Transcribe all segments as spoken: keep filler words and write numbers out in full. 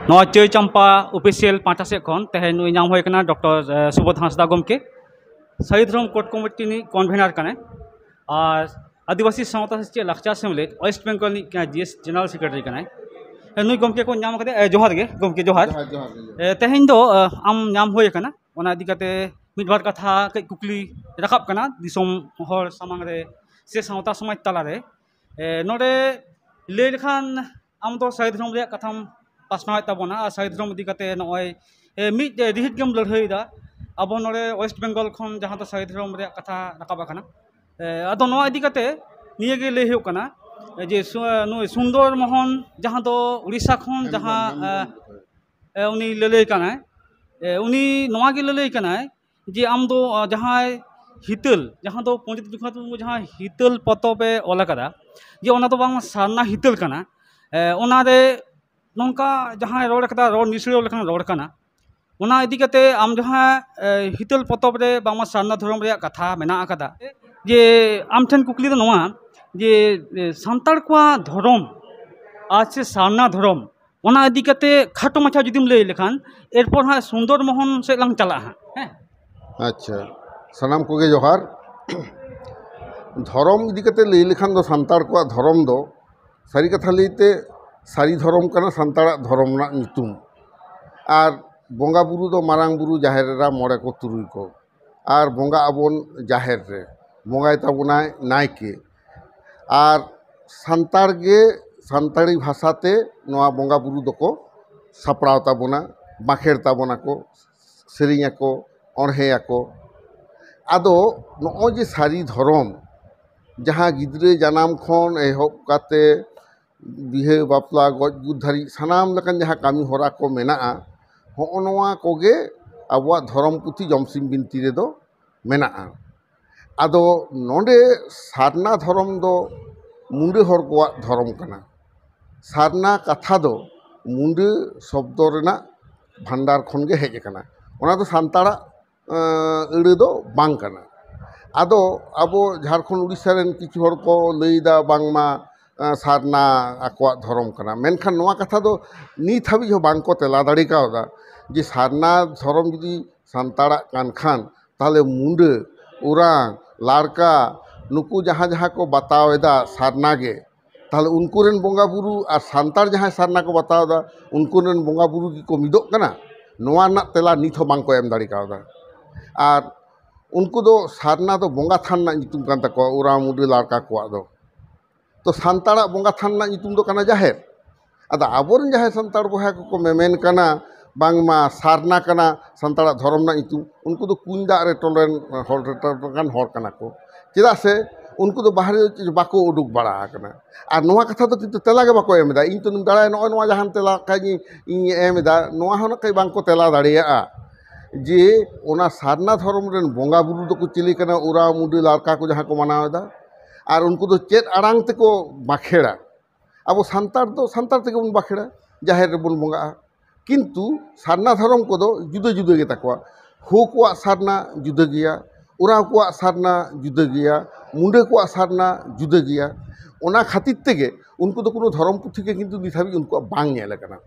ᱱᱚᱣᱟ ᱪᱟᱹᱭ ᱪᱟᱢᱯᱟ ᱚᱯᱷᱤᱥᱤᱭᱟᱞ ᱯᱟᱦᱴᱟ ᱥᱮᱫ ᱠᱷᱚᱱ ᱛᱮᱦᱮᱧ ᱱᱩᱭ ᱧᱟᱢ ᱦᱩᱭ ᱠᱟᱱᱟ ᱰᱚᱠᱴᱚᱨ ᱥᱩᱵᱳᱫᱷ ᱦᱟᱸᱥᱫᱟ ᱜᱚᱢᱠᱮ, ᱥᱟᱹᱦᱤ ᱫᱷᱚᱨᱚᱢ ᱠᱳᱰ ᱠᱚᱢᱤᱴᱤ ᱨᱤᱱᱤᱡ ᱠᱚᱱᱵᱷᱮᱱᱟᱨ ᱠᱟᱱᱟᱭ᱾ ᱟᱨ ᱟᱹᱫᱤᱵᱟᱹᱥᱤ ᱥᱟᱶᱛᱟ ᱥᱮᱪᱮᱫ ᱞᱟᱠᱪᱟᱨ ᱥᱮᱢᱞᱮᱫ ᱳᱭᱮᱥᱴ ᱵᱮᱝᱜᱚᱞ ᱨᱤᱱᱤᱡ ᱡᱤ ᱮᱥ ᱡᱮᱱᱟᱨᱟᱞ ᱥᱮᱠᱨᱮᱴᱟᱨᱤ ᱠᱟᱱᱟᱭ᱾ ᱱᱩᱭ ᱜᱚᱢᱠᱮ ᱠᱚ ᱧᱟᱢ ᱠᱟᱛᱮ, ᱮ, ᱡᱚᱦᱟᱨ ᱜᱮ ᱜᱚᱢᱠᱮ, ᱡᱚᱦᱟᱨ᱾ ᱡᱚᱦᱟᱨ, ᱡᱚᱦᱟᱨ ᱜᱮ, ᱡᱚᱦᱟᱨ᱾ ᱮ, ᱛᱮᱦᱮᱧ ᱫᱚ, ᱮ, ᱟᱢ ᱧᱟᱢ ᱦᱩᱭ ᱟᱠᱟᱱᱟ, ᱚᱱᱟ ᱤᱫᱤ ᱠᱟᱛᱮ ᱢᱤᱫ ᱵᱟᱨ ᱠᱟᱛᱷᱟ ᱠᱟᱹᱡ ᱠᱩᱠᱞᱤ ᱨᱟᱠᱟᱵ ᱠᱟᱱᱟ ᱫᱤᱥᱚᱢ ᱦᱚᱲ ᱥᱟᱢᱟᱝ ᱨᱮ ᱥᱮ ᱥᱟᱶᱛᱟ ᱥᱚᱢᱟᱡᱽ ᱛᱟᱞᱟᱨᱮ᱾ ᱮ, ᱱᱚᱰᱮ ᱞᱟᱹᱭ ᱞᱮᱠᱷᱟᱱ ᱟᱢ ᱫᱚ ᱥᱟᱹᱨᱤ ᱫᱷᱚᱨᱚᱢ ᱨᱮᱭᱟᱜ ᱠᱟᱛᱷᱟᱢ ᱯᱟᱥᱱᱟᱣᱮᱫ ᱛᱟᱵᱚᱱᱟ ᱟᱨ ᱥᱟᱹᱨᱤ ᱫᱷᱚᱨᱚᱢ ᱤᱫᱤ ᱠᱟᱛᱮ ᱱᱚᱜᱼᱚᱭ, ᱮ, ᱢᱤᱫ, ᱮ, ᱨᱤᱦᱤᱴ ᱜᱮᱢ ᱞᱟᱹᱲᱦᱟᱹᱭᱮᱫᱟ᱾ ᱟᱵᱚ ᱱᱚᱰᱮ ᱳᱭᱮᱥᱴ ᱵᱮᱝᱜᱚᱞ ᱠᱷᱚᱱ ᱡᱟᱦᱟᱸ ᱫᱚ ᱥᱟᱹᱨᱤ ᱫᱷᱚᱨᱚᱢ ᱨᱮᱭᱟᱜ ᱠᱟᱛᱷᱟ ᱨᱟᱠᱟᱵ ᱟᱠᱟᱱᱟ᱾ ᱮ, ᱟᱫᱚ ᱱᱚᱣᱟ ᱤᱫᱤ ᱠᱟᱛᱮ ᱱᱤᱭᱟᱹ ᱜᱮ ᱞᱟᱹᱭ ᱦᱩᱭᱩᱜ ᱠᱟᱱᱟ, ᱮ, ᱡᱮ ᱥᱩ-, ᱱᱩᱭ ᱥᱩᱱᱫᱚᱨ ᱢᱳᱦᱚᱱ ᱡᱟᱦᱟᱸ ᱫᱚ ᱩᱲᱤᱥᱥᱟ ᱠᱷᱚᱱ ᱦᱮᱢᱵᱨᱚᱢ, ᱡᱟᱦᱟᱸ, ᱦᱮᱢᱵᱨᱚᱢ ᱮ, ᱜᱚᱢᱠᱮ᱾ ᱮ, ᱩᱱᱤ ᱞᱟᱹᱞᱟᱹᱭ ᱠᱟᱱᱟᱭ, ᱮ, ᱩᱱᱤ ᱱᱚᱣᱟ ᱜᱮ ᱞᱟᱹᱞᱟᱹᱭ ᱠᱟᱱᱟᱭ ᱡᱮ ᱟᱢ ᱫᱚ, ᱟ, ᱡᱟᱦᱟᱸᱭ ᱦᱤᱛᱟᱹᱞ, ᱡᱟᱦᱟᱸ ᱫᱚ ᱯᱚᱱᱰᱤᱛ ᱨᱚᱜᱷᱩᱱᱟᱛᱷ ᱢᱩᱨᱢᱩ ᱡᱟᱦᱟᱸ ᱦᱤᱛᱟᱹᱞ ᱯᱚᱛᱚᱵ ᱮ ᱚᱞ ᱟᱠᱟᱫᱟ, ᱡᱮ ᱚᱱᱟ ᱫᱚ ᱵᱟᱝᱢᱟ ᱥᱟᱨᱱᱟ ᱦᱤᱛᱟᱹᱞ ᱠᱟᱱᱟ, ᱮ, ᱚᱱᱟᱨᱮ ᱱᱚᱝᱠᱟ ᱡᱟᱦᱟᱸᱭ ᱨᱚᱲ ᱠᱟᱫᱟ, ᱨᱚᱲ ᱱᱤᱥᱲᱟᱹᱣ ᱞᱮᱠᱟᱱ ᱨᱚᱲ ᱠᱟᱱᱟ᱾ ᱚᱱᱟ ᱤᱫᱤ ᱠᱟᱛᱮ ᱟᱢ ᱡᱟᱦᱟᱸ, ᱮ, ᱦᱤᱛᱟᱹᱞ ᱯᱚᱛᱚᱵ ᱨᱮ ᱵᱟᱝᱢᱟ ᱥᱟᱨᱱᱟ ᱫᱷᱚᱨᱚᱢ ᱨᱮᱭᱟᱜ ᱠᱟᱛᱷᱟ ᱢᱮᱱᱟᱜ ᱟᱠᱟᱫᱟ, ᱡᱮ ᱟᱢ ᱴᱷᱮᱱ ᱠᱩᱠᱞᱤ ᱫᱚ ᱱᱚᱣᱟ, ᱡᱮ, ᱮ, ᱥᱟᱱᱛᱟᱲ ᱠᱚᱣᱟᱜ ᱫᱷᱚᱨᱚᱢ ᱟᱨ ᱥᱮ ᱥᱟᱨᱱᱟ ᱫᱷᱚᱨᱚᱢ, ᱚᱱᱟ ᱤᱫᱤ ᱠᱟᱛᱮ ᱠᱷᱟᱴᱚ ᱢᱟᱪᱷᱟ ᱡᱩᱫᱤᱢ ᱞᱟᱹᱭ ᱞᱮᱠᱷᱟᱱ, ᱮᱨᱯᱚᱨ ᱦᱟᱸᱜ ᱥᱩᱱᱫᱚᱨ ᱢᱳᱦᱚᱱ ᱥᱮᱫ ᱞᱟᱝ ᱪᱟᱞᱟᱜᱼᱟ ᱦᱟᱸᱜ, ᱦᱮᱸ? ᱟᱪᱪᱷᱟ, ᱥᱟᱱᱟᱢ ᱠᱚᱜᱮ ᱡᱚᱦᱟᱨ᱾ ᱫᱷᱚᱨᱚᱢ ᱤᱫᱤ ᱠᱟᱛᱮ ᱞᱟᱹᱭ ᱞᱮᱠᱷᱟᱱ ᱫᱚ ᱥᱟᱱᱛᱟᱲ ᱠᱚᱣᱟᱜ ᱫᱷᱚᱨᱚᱢ ᱫᱚ ᱥᱟᱹᱨᱤ ᱠᱟᱛᱷᱟ ᱞᱟᱹᱭᱛᱮ ᱥᱟᱹᱨᱤ ᱫᱷᱚᱨᱚᱢ ᱠᱟᱱᱟ ᱥᱟᱱᱛᱟᱲᱟᱜ ᱫᱷᱚᱨᱚᱢ ᱨᱮᱱᱟᱜ ᱧᱩᱛᱩᱢ᱾ ᱟᱨ ᱵᱚᱸᱜᱟ ᱵᱩᱨᱩ ᱫᱚ ᱢᱟᱨᱟᱝ ᱵᱩᱨᱩ, ᱡᱟᱦᱮᱨ ᱮᱨᱟ, ᱢᱚᱬᱮ ᱠᱚ, ᱛᱩᱨᱩᱭ ᱠᱚ᱾ ᱟᱨ ᱵᱚᱸᱜᱟ ᱟᱵᱚᱱ ᱡᱟᱦᱮᱨ ᱨᱮ, ᱵᱚᱸᱜᱟᱭ ᱛᱟᱵᱚᱱᱟᱭ ᱱᱟᱭᱠᱮ᱾ ᱟᱨ ᱥᱟᱱᱛᱟᱲ ᱜᱮ ᱥᱟᱱᱛᱟᱲᱤ ᱵᱷᱟᱥᱟ ᱛᱮ ᱱᱚᱣᱟ ᱵᱚᱸᱜᱟ ᱵᱩᱨᱩ ᱫᱚᱠᱚ ᱥᱟᱯᱲᱟᱣ ᱛᱟᱵᱚᱱᱟ, ᱵᱟᱸᱠᱷᱮᱲ ᱛᱟᱵᱚᱱᱟᱠᱚ, ᱥᱮᱨᱮᱧ ᱟᱠᱚ, ᱚᱬᱦᱮ ᱟᱠᱚ᱾ ᱟᱫᱚ ᱱᱚᱜᱼᱚᱭ ᱡᱮ ᱥᱟᱹᱨᱤ ᱫᱷᱚᱨᱚᱢ, ᱡᱟᱦᱟᱸ ᱜᱤᱫᱽᱨᱟᱹ ᱡᱟᱱᱟᱢ ᱠᱷᱚᱱ ᱮᱦᱚᱵ ᱠᱟᱛᱮ ᱵᱤᱦᱟᱹ ᱵᱟᱯᱞᱟ ᱜᱚᱡ ᱜᱩᱨ ᱫᱷᱟᱹᱨᱤᱡ ᱥᱟᱱᱟᱢ ᱞᱮᱠᱟᱱ ᱡᱟᱦᱟᱸ ᱠᱟᱹᱢᱤ ᱦᱚᱨᱟ ᱠᱚ ᱢᱮᱱᱟᱜᱼᱟ, ᱦᱚᱸᱜᱼᱚ ᱱᱚᱣᱟ ᱠᱚᱜᱮ ᱟᱵᱚᱣᱟᱜ ᱫᱷᱚᱨᱚᱢ ᱯᱩᱛᱷᱤ ᱡᱚᱢᱥᱤᱢ ᱵᱤᱱᱛᱤ ᱨᱮᱫᱚ ᱢᱮᱱᱟᱜᱼᱟ᱾ ᱟᱫᱚ ᱱᱚᱰᱮ ᱥᱟᱨᱱᱟ ᱫᱷᱚᱨᱚᱢ ᱫᱚ ᱢᱩᱸᱰᱟᱹ ᱦᱚᱲ ᱠᱚᱣᱟᱜ ᱫᱷᱚᱨᱚᱢ ᱠᱟᱱᱟ᱾ ᱥᱟᱨᱱᱟ ᱠᱟᱛᱷᱟ ᱫᱚ ᱢᱩᱸᱰᱟᱹ ᱥᱚᱵᱫᱚ ᱨᱮᱱᱟᱜ ᱵᱷᱟᱱᱰᱟᱨ ᱠᱷᱚᱱ ᱜᱮ ᱦᱮᱡ ᱟᱠᱟᱱᱟ᱾ ᱚᱱᱟ ᱫᱚ ᱥᱟᱱᱛᱟᱲᱟᱜ, ᱟᱸ, ᱟᱹᱲᱟᱹ ᱫᱚ ᱵᱟᱝ ᱠᱟᱱᱟ᱾ ᱟᱫᱚ ᱟᱵᱚ ᱡᱷᱟᱲᱠᱷᱚᱸᱰ ᱩᱲᱤᱥᱥᱟ ᱨᱮᱱ ᱠᱤᱪᱷᱩ ᱦᱚᱲ ᱠᱚ ᱞᱟᱹᱭᱫᱟ ᱵᱟᱝᱢᱟ ᱥᱟᱨᱱᱟ ᱟᱠᱚᱣᱟᱜ ᱫᱷᱚᱨᱚᱢ ᱠᱟᱱᱟ᱾ ᱢᱮᱱᱠᱷᱟᱱ ᱱᱚᱣᱟ ᱠᱟᱛᱷᱟ ᱫᱚ ᱱᱤᱛ ᱦᱟᱹᱵᱤᱡ ᱦᱚᱸ ᱵᱟᱝ ᱠᱚ ᱛᱮᱞᱟ ᱫᱟᱲᱮ ᱠᱟᱣᱫᱟ ᱡᱮ ᱥᱟᱨᱱᱟ ᱫᱷᱚᱨᱚᱢ ᱡᱩᱫᱤ ᱥᱟᱱᱛᱟᱲᱟᱜ ᱠᱟᱱ ᱠᱷᱟᱱ, ᱛᱟᱦᱚᱞᱮ ᱢᱩᱰᱟᱹ, ᱳᱨᱟᱝ, ᱞᱟᱲᱠᱟ, ᱱᱩᱠᱩ ᱡᱟᱦᱟᱸ ᱡᱟᱦᱟᱸ ᱠᱚ ᱵᱟᱛᱟᱣ ᱮᱫᱟ ᱥᱟᱨᱱᱟ ᱜᱮ, ᱛᱟᱦᱚᱞᱮ ᱩᱱᱠᱩ ᱨᱮᱱ ᱵᱚᱸᱜᱟ ᱵᱩᱨᱩ ᱟᱨ ᱥᱟᱱᱛᱟᱲ ᱡᱟᱦᱟᱸᱭ ᱥᱟᱨᱱᱟ ᱠᱚ ᱵᱟᱛᱟᱣ ᱮᱫᱟ, ᱩᱱᱠᱩ ᱨᱮᱱ ᱵᱚᱸᱜᱟ ᱵᱩᱨᱩ ᱜᱮᱠᱚ ᱢᱤᱫᱚᱜ ᱠᱟᱱᱟ? ᱱᱚᱣᱟ ᱨᱮᱱᱟᱜ ᱛᱮᱞᱟ ᱱᱤᱛ ᱦᱚᱸ ᱵᱟᱝ ᱠᱚ ᱮᱢ ᱫᱟᱲᱮ ᱠᱟᱣᱫᱟ᱾ ᱟᱨ ᱩᱱᱠᱩ ᱫᱚ ᱥᱟᱨᱱᱟ ᱫᱚ ᱵᱚᱸᱜᱟ ᱛᱷᱟᱱ ᱨᱮᱱᱟᱜ ᱧᱩᱛᱩᱢ ᱠᱟᱱ ᱛᱟᱠᱚᱣᱟ, ᱳᱨᱟᱝ, ᱢᱩᱰᱟᱹ, ᱞᱟᱲᱠᱟ ᱠᱚᱣᱟᱜ ᱫᱚ᱾ ᱛᱚ, ᱥᱟᱱᱛᱟᱲᱟᱜ ᱵᱚᱸᱜᱟ ᱛᱷᱟᱱ ᱨᱮᱱᱟᱜ ᱧᱩᱛᱩᱢ ᱫᱚ ᱠᱟᱱᱟ ᱡᱟᱦᱮᱨ᱾ ᱟᱫᱚ ᱟᱵᱚᱨᱮᱱ ᱡᱟᱦᱟᱸᱭ ᱥᱟᱱᱛᱟᱲ ᱵᱚᱭᱦᱟ ᱠᱚᱠᱚ ᱢᱮᱢᱮᱱ ᱠᱟᱱᱟ ᱵᱟᱝᱢᱟ ᱥᱟᱨᱱᱟ ᱠᱟᱱᱟ ᱥᱟᱱᱛᱟᱲᱟᱜ ᱫᱷᱚᱨᱚᱢ ᱨᱮᱱᱟᱜ ᱧᱩᱛᱩᱢ, ᱩᱱᱠᱩ ᱫᱚ ᱠᱩᱧ ᱫᱟᱜ ᱨᱮ ᱴᱚᱞ ᱨᱮᱱ ᱦᱚᱲ, ᱴᱚᱞ ᱨᱮᱱ ᱦᱚᱲ ᱠᱟᱱᱟ ᱠᱚ᱾ ᱪᱮᱫᱟᱜ ᱥᱮ ᱩᱱᱠᱩ ᱫᱚ ᱵᱟᱦᱨᱮ ᱵᱟᱠᱚ ᱩᱰᱩᱠ ᱵᱟᱲᱟ ᱟᱠᱟᱱᱟ᱾ ᱟᱨ ᱱᱚᱣᱟ ᱠᱟᱛᱷᱟ ᱫᱚ ᱠᱤᱱᱛᱩ ᱛᱮᱞᱟ ᱜᱮ ᱵᱟᱠᱚ ᱮᱢ ᱮᱫᱟ᱾ ᱤᱧ ᱛᱚᱧ ᱵᱟᱲᱟᱭᱟ, ᱱᱚᱜᱼᱚᱭ ᱱᱚᱣᱟ ᱡᱟᱦᱟᱱ ᱛᱮᱞᱟ ᱠᱷᱟᱡ ᱤᱧ, ᱤᱧ ᱮᱢ ᱮᱫᱟ, ᱱᱚᱣᱟ ᱦᱚᱸ ᱱᱟᱜ ᱠᱷᱟᱡ ᱵᱟᱝᱠᱚ ᱛᱮᱞᱟ ᱫᱟᱲᱮᱭᱟᱜᱼᱟ ᱡᱮ ᱚᱱᱟ ᱥᱟᱨᱱᱟ ᱫᱷᱚᱨᱚᱢ ᱨᱮᱱ ᱵᱚᱸᱜᱟ ᱵᱩᱨᱩ ᱫᱚᱠᱚ ᱪᱤᱞᱤ ᱠᱟᱱᱟ, ᱳᱨᱟᱣ, ᱢᱩᱰᱟᱹ, ᱞᱟᱲᱠᱟ ᱠᱚ ᱡᱟᱦᱟᱸ ᱠᱚ ᱢᱟᱱᱟᱣ ᱮᱫᱟ, ᱟᱨ ᱩᱱᱠᱩ ᱫᱚ ᱪᱮᱫ ᱟᱲᱟᱝ ᱛᱮᱠᱚ ᱵᱟᱸᱠᱷᱮᱲᱟ᱾ ᱟᱵᱚ ᱥᱟᱱᱛᱟᱲ ᱫᱚ ᱥᱟᱱᱛᱟᱲ ᱛᱮᱜᱮ ᱵᱚᱱ ᱵᱟᱸᱠᱷᱮᱲᱟ, ᱡᱟᱦᱮᱨ ᱨᱮᱵᱚᱱ ᱵᱚᱸᱜᱟᱜᱼᱟ᱾ ᱠᱤᱱᱛᱩ ᱥᱟᱨᱱᱟ ᱫᱷᱚᱨᱚᱢ ᱠᱚᱫᱚ ᱡᱩᱫᱟᱹ ᱡᱩᱫᱟᱹ ᱜᱮᱛᱟ ᱠᱚᱣᱟ᱾ ᱦᱳ ᱠᱚᱣᱟᱜ ᱥᱟᱨᱱᱟ ᱡᱩᱫᱟᱹ ᱜᱮᱭᱟ, ᱳᱨᱟᱣ ᱠᱚᱣᱟᱜ ᱥᱟᱨᱱᱟ ᱡᱩᱫᱟᱹ ᱜᱮᱭᱟ, ᱢᱩᱰᱟᱹ ᱠᱚᱣᱟᱜ ᱥᱟᱨᱱᱟ ᱡᱩᱫᱟᱹ ᱜᱮᱭᱟ᱾ ᱚᱱᱟ ᱠᱷᱟᱹᱛᱤᱨ ᱛᱮᱜᱮ ᱩᱱᱠᱩ ᱫᱚ ᱠᱳᱱᱳ ᱫᱷᱚᱨᱚᱢ ᱯᱩᱛᱷᱤ ᱜᱮ ᱠᱤᱱᱛᱩ ᱱᱤᱛ ᱦᱟᱹᱵᱤᱡ ᱩᱱᱠᱩᱣᱟᱜ ᱵᱟᱝ ᱧᱮᱞ ᱟᱠᱟᱱᱟ᱾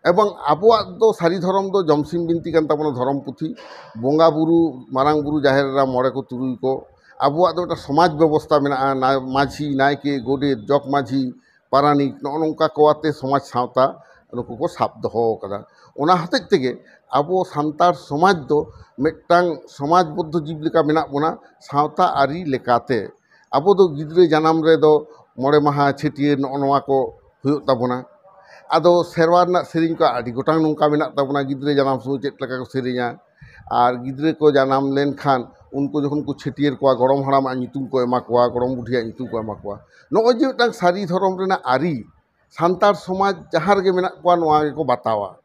ᱮᱵᱚᱝ ᱟᱵᱚᱣᱟᱜ ᱫᱚ ᱥᱟᱹᱨᱤ ᱫᱷᱚᱨᱚᱢ ᱫᱚ ᱡᱚᱢᱥᱤᱢ ᱵᱤᱱᱛᱤ ᱠᱟᱱ ᱛᱟᱵᱚᱱᱟ, ᱫᱷᱚᱨᱚᱢ ᱯᱩᱛᱷᱤ, ᱵᱚᱸᱜᱟ ᱵᱩᱨᱩ, ᱢᱟᱨᱟᱝ ᱵᱩᱨᱩ, ᱡᱟᱦᱮᱨ ᱮᱨᱟ, ᱢᱚᱬᱮ ᱠᱚ ᱛᱩᱨᱩᱭ ᱠᱚ, ᱟᱵᱚᱣᱟᱜ ᱫᱚ ᱢᱤᱫᱴᱟᱝ ᱥᱚᱢᱟᱡᱽ ᱵᱮᱵᱚᱥᱛᱷᱟ ᱢᱮᱱᱟᱜᱼᱟ, ᱱᱟ-, ᱢᱟᱹᱡᱷᱤ, ᱱᱟᱭᱠᱮ, ᱜᱚᱰᱮᱛ, ᱡᱚᱜᱽ ᱢᱟᱹᱡᱷᱤ, ᱯᱟᱨᱟᱱᱤᱠ, ᱱᱚᱜᱼᱚ ᱱᱚᱝᱠᱟ ᱠᱚ ᱟᱛᱮ ᱥᱚᱢᱟᱡᱽ ᱥᱟᱶᱛᱟ ᱱᱩᱠᱩ ᱠᱚ ᱥᱟᱵ ᱫᱚᱦᱚ ᱟᱠᱟᱫᱟ᱾ ᱚᱱᱟ ᱦᱚᱛᱮᱡ ᱛᱮᱜᱮ ᱟᱵᱚ ᱥᱟᱱᱛᱟᱲ ᱥᱚᱢᱟᱡᱽ ᱫᱚ ᱢᱤᱫᱴᱟᱝ ᱥᱚᱢᱟᱡᱽᱵᱚᱫᱽᱫᱷᱚ ᱡᱤᱵᱽ ᱞᱮᱠᱟ ᱢᱮᱱᱟᱜ ᱵᱚᱱᱟ, ᱥᱟᱶᱛᱟ ᱟᱹᱨᱤ ᱞᱮᱠᱟᱛᱮ᱾ ᱟᱵᱚ ᱫᱚ ᱜᱤᱫᱽᱨᱟᱹ ᱡᱟᱱᱟᱢ ᱨᱮᱫᱚ ᱢᱚᱬᱮ ᱢᱟᱦᱟ ᱪᱷᱟᱹᱴᱭᱟᱹᱨ ᱱᱚᱜᱼᱚ ᱱᱚᱣᱟ ᱠᱚ ᱦᱩᱭᱩᱜ ᱛᱟᱵᱚᱱᱟ᱾ ᱟᱫᱚ ᱥᱮᱨᱣᱟ ᱨᱮᱱᱟᱜ ᱥᱮᱨᱮᱧ ᱠᱚ ᱟᱹᱰᱤ ᱜᱚᱴᱟᱝ ᱱᱚᱝᱠᱟ ᱢᱮᱱᱟᱜ ᱛᱟᱵᱚᱱᱟ, ᱜᱤᱫᱽᱨᱟᱹ ᱡᱟᱱᱟᱢ ᱥᱚᱢᱚᱭ ᱪᱮᱫ ᱞᱮᱠᱟ ᱠᱚ ᱥᱮᱨᱮᱧᱟ, ᱟᱨ ᱜᱤᱫᱽᱨᱟᱹ ᱠᱚ ᱡᱟᱱᱟᱢ ᱞᱮᱱᱠᱷᱟᱱ ᱩᱱᱠᱩ ᱡᱚᱠᱷᱚᱱ ᱠᱚ ᱪᱷᱟᱹᱴᱭᱟᱹᱨ ᱠᱚᱣᱟ, ᱜᱚᱲᱚᱢ ᱦᱟᱲᱟᱢᱟᱜ ᱧᱩᱛᱩᱢ ᱠᱚ ᱮᱢᱟ ᱠᱚᱣᱟ, ᱜᱚᱲᱚᱢ ᱵᱩᱰᱷᱤᱭᱟᱜ ᱧᱩᱛᱩᱢ ᱠᱚ ᱮᱢᱟ ᱠᱚᱣᱟ᱾ ᱱᱚᱜᱼᱚᱭ ᱡᱮ ᱢᱤᱫᱴᱟᱝ ᱥᱟᱹᱨᱤ ᱫᱷᱚᱨᱚᱢ ᱨᱮᱱᱟᱜ ᱟᱹᱨᱤ, ᱥᱟᱱᱛᱟᱲ ᱥᱚᱢᱟᱡᱽ ᱡᱟᱦᱟᱸ ᱨᱮᱜᱮ ᱢᱮᱱᱟᱜ ᱠᱚᱣᱟ ᱱᱚᱣᱟ ᱜᱮᱠᱚ ᱵᱟᱛᱟᱣᱟ᱾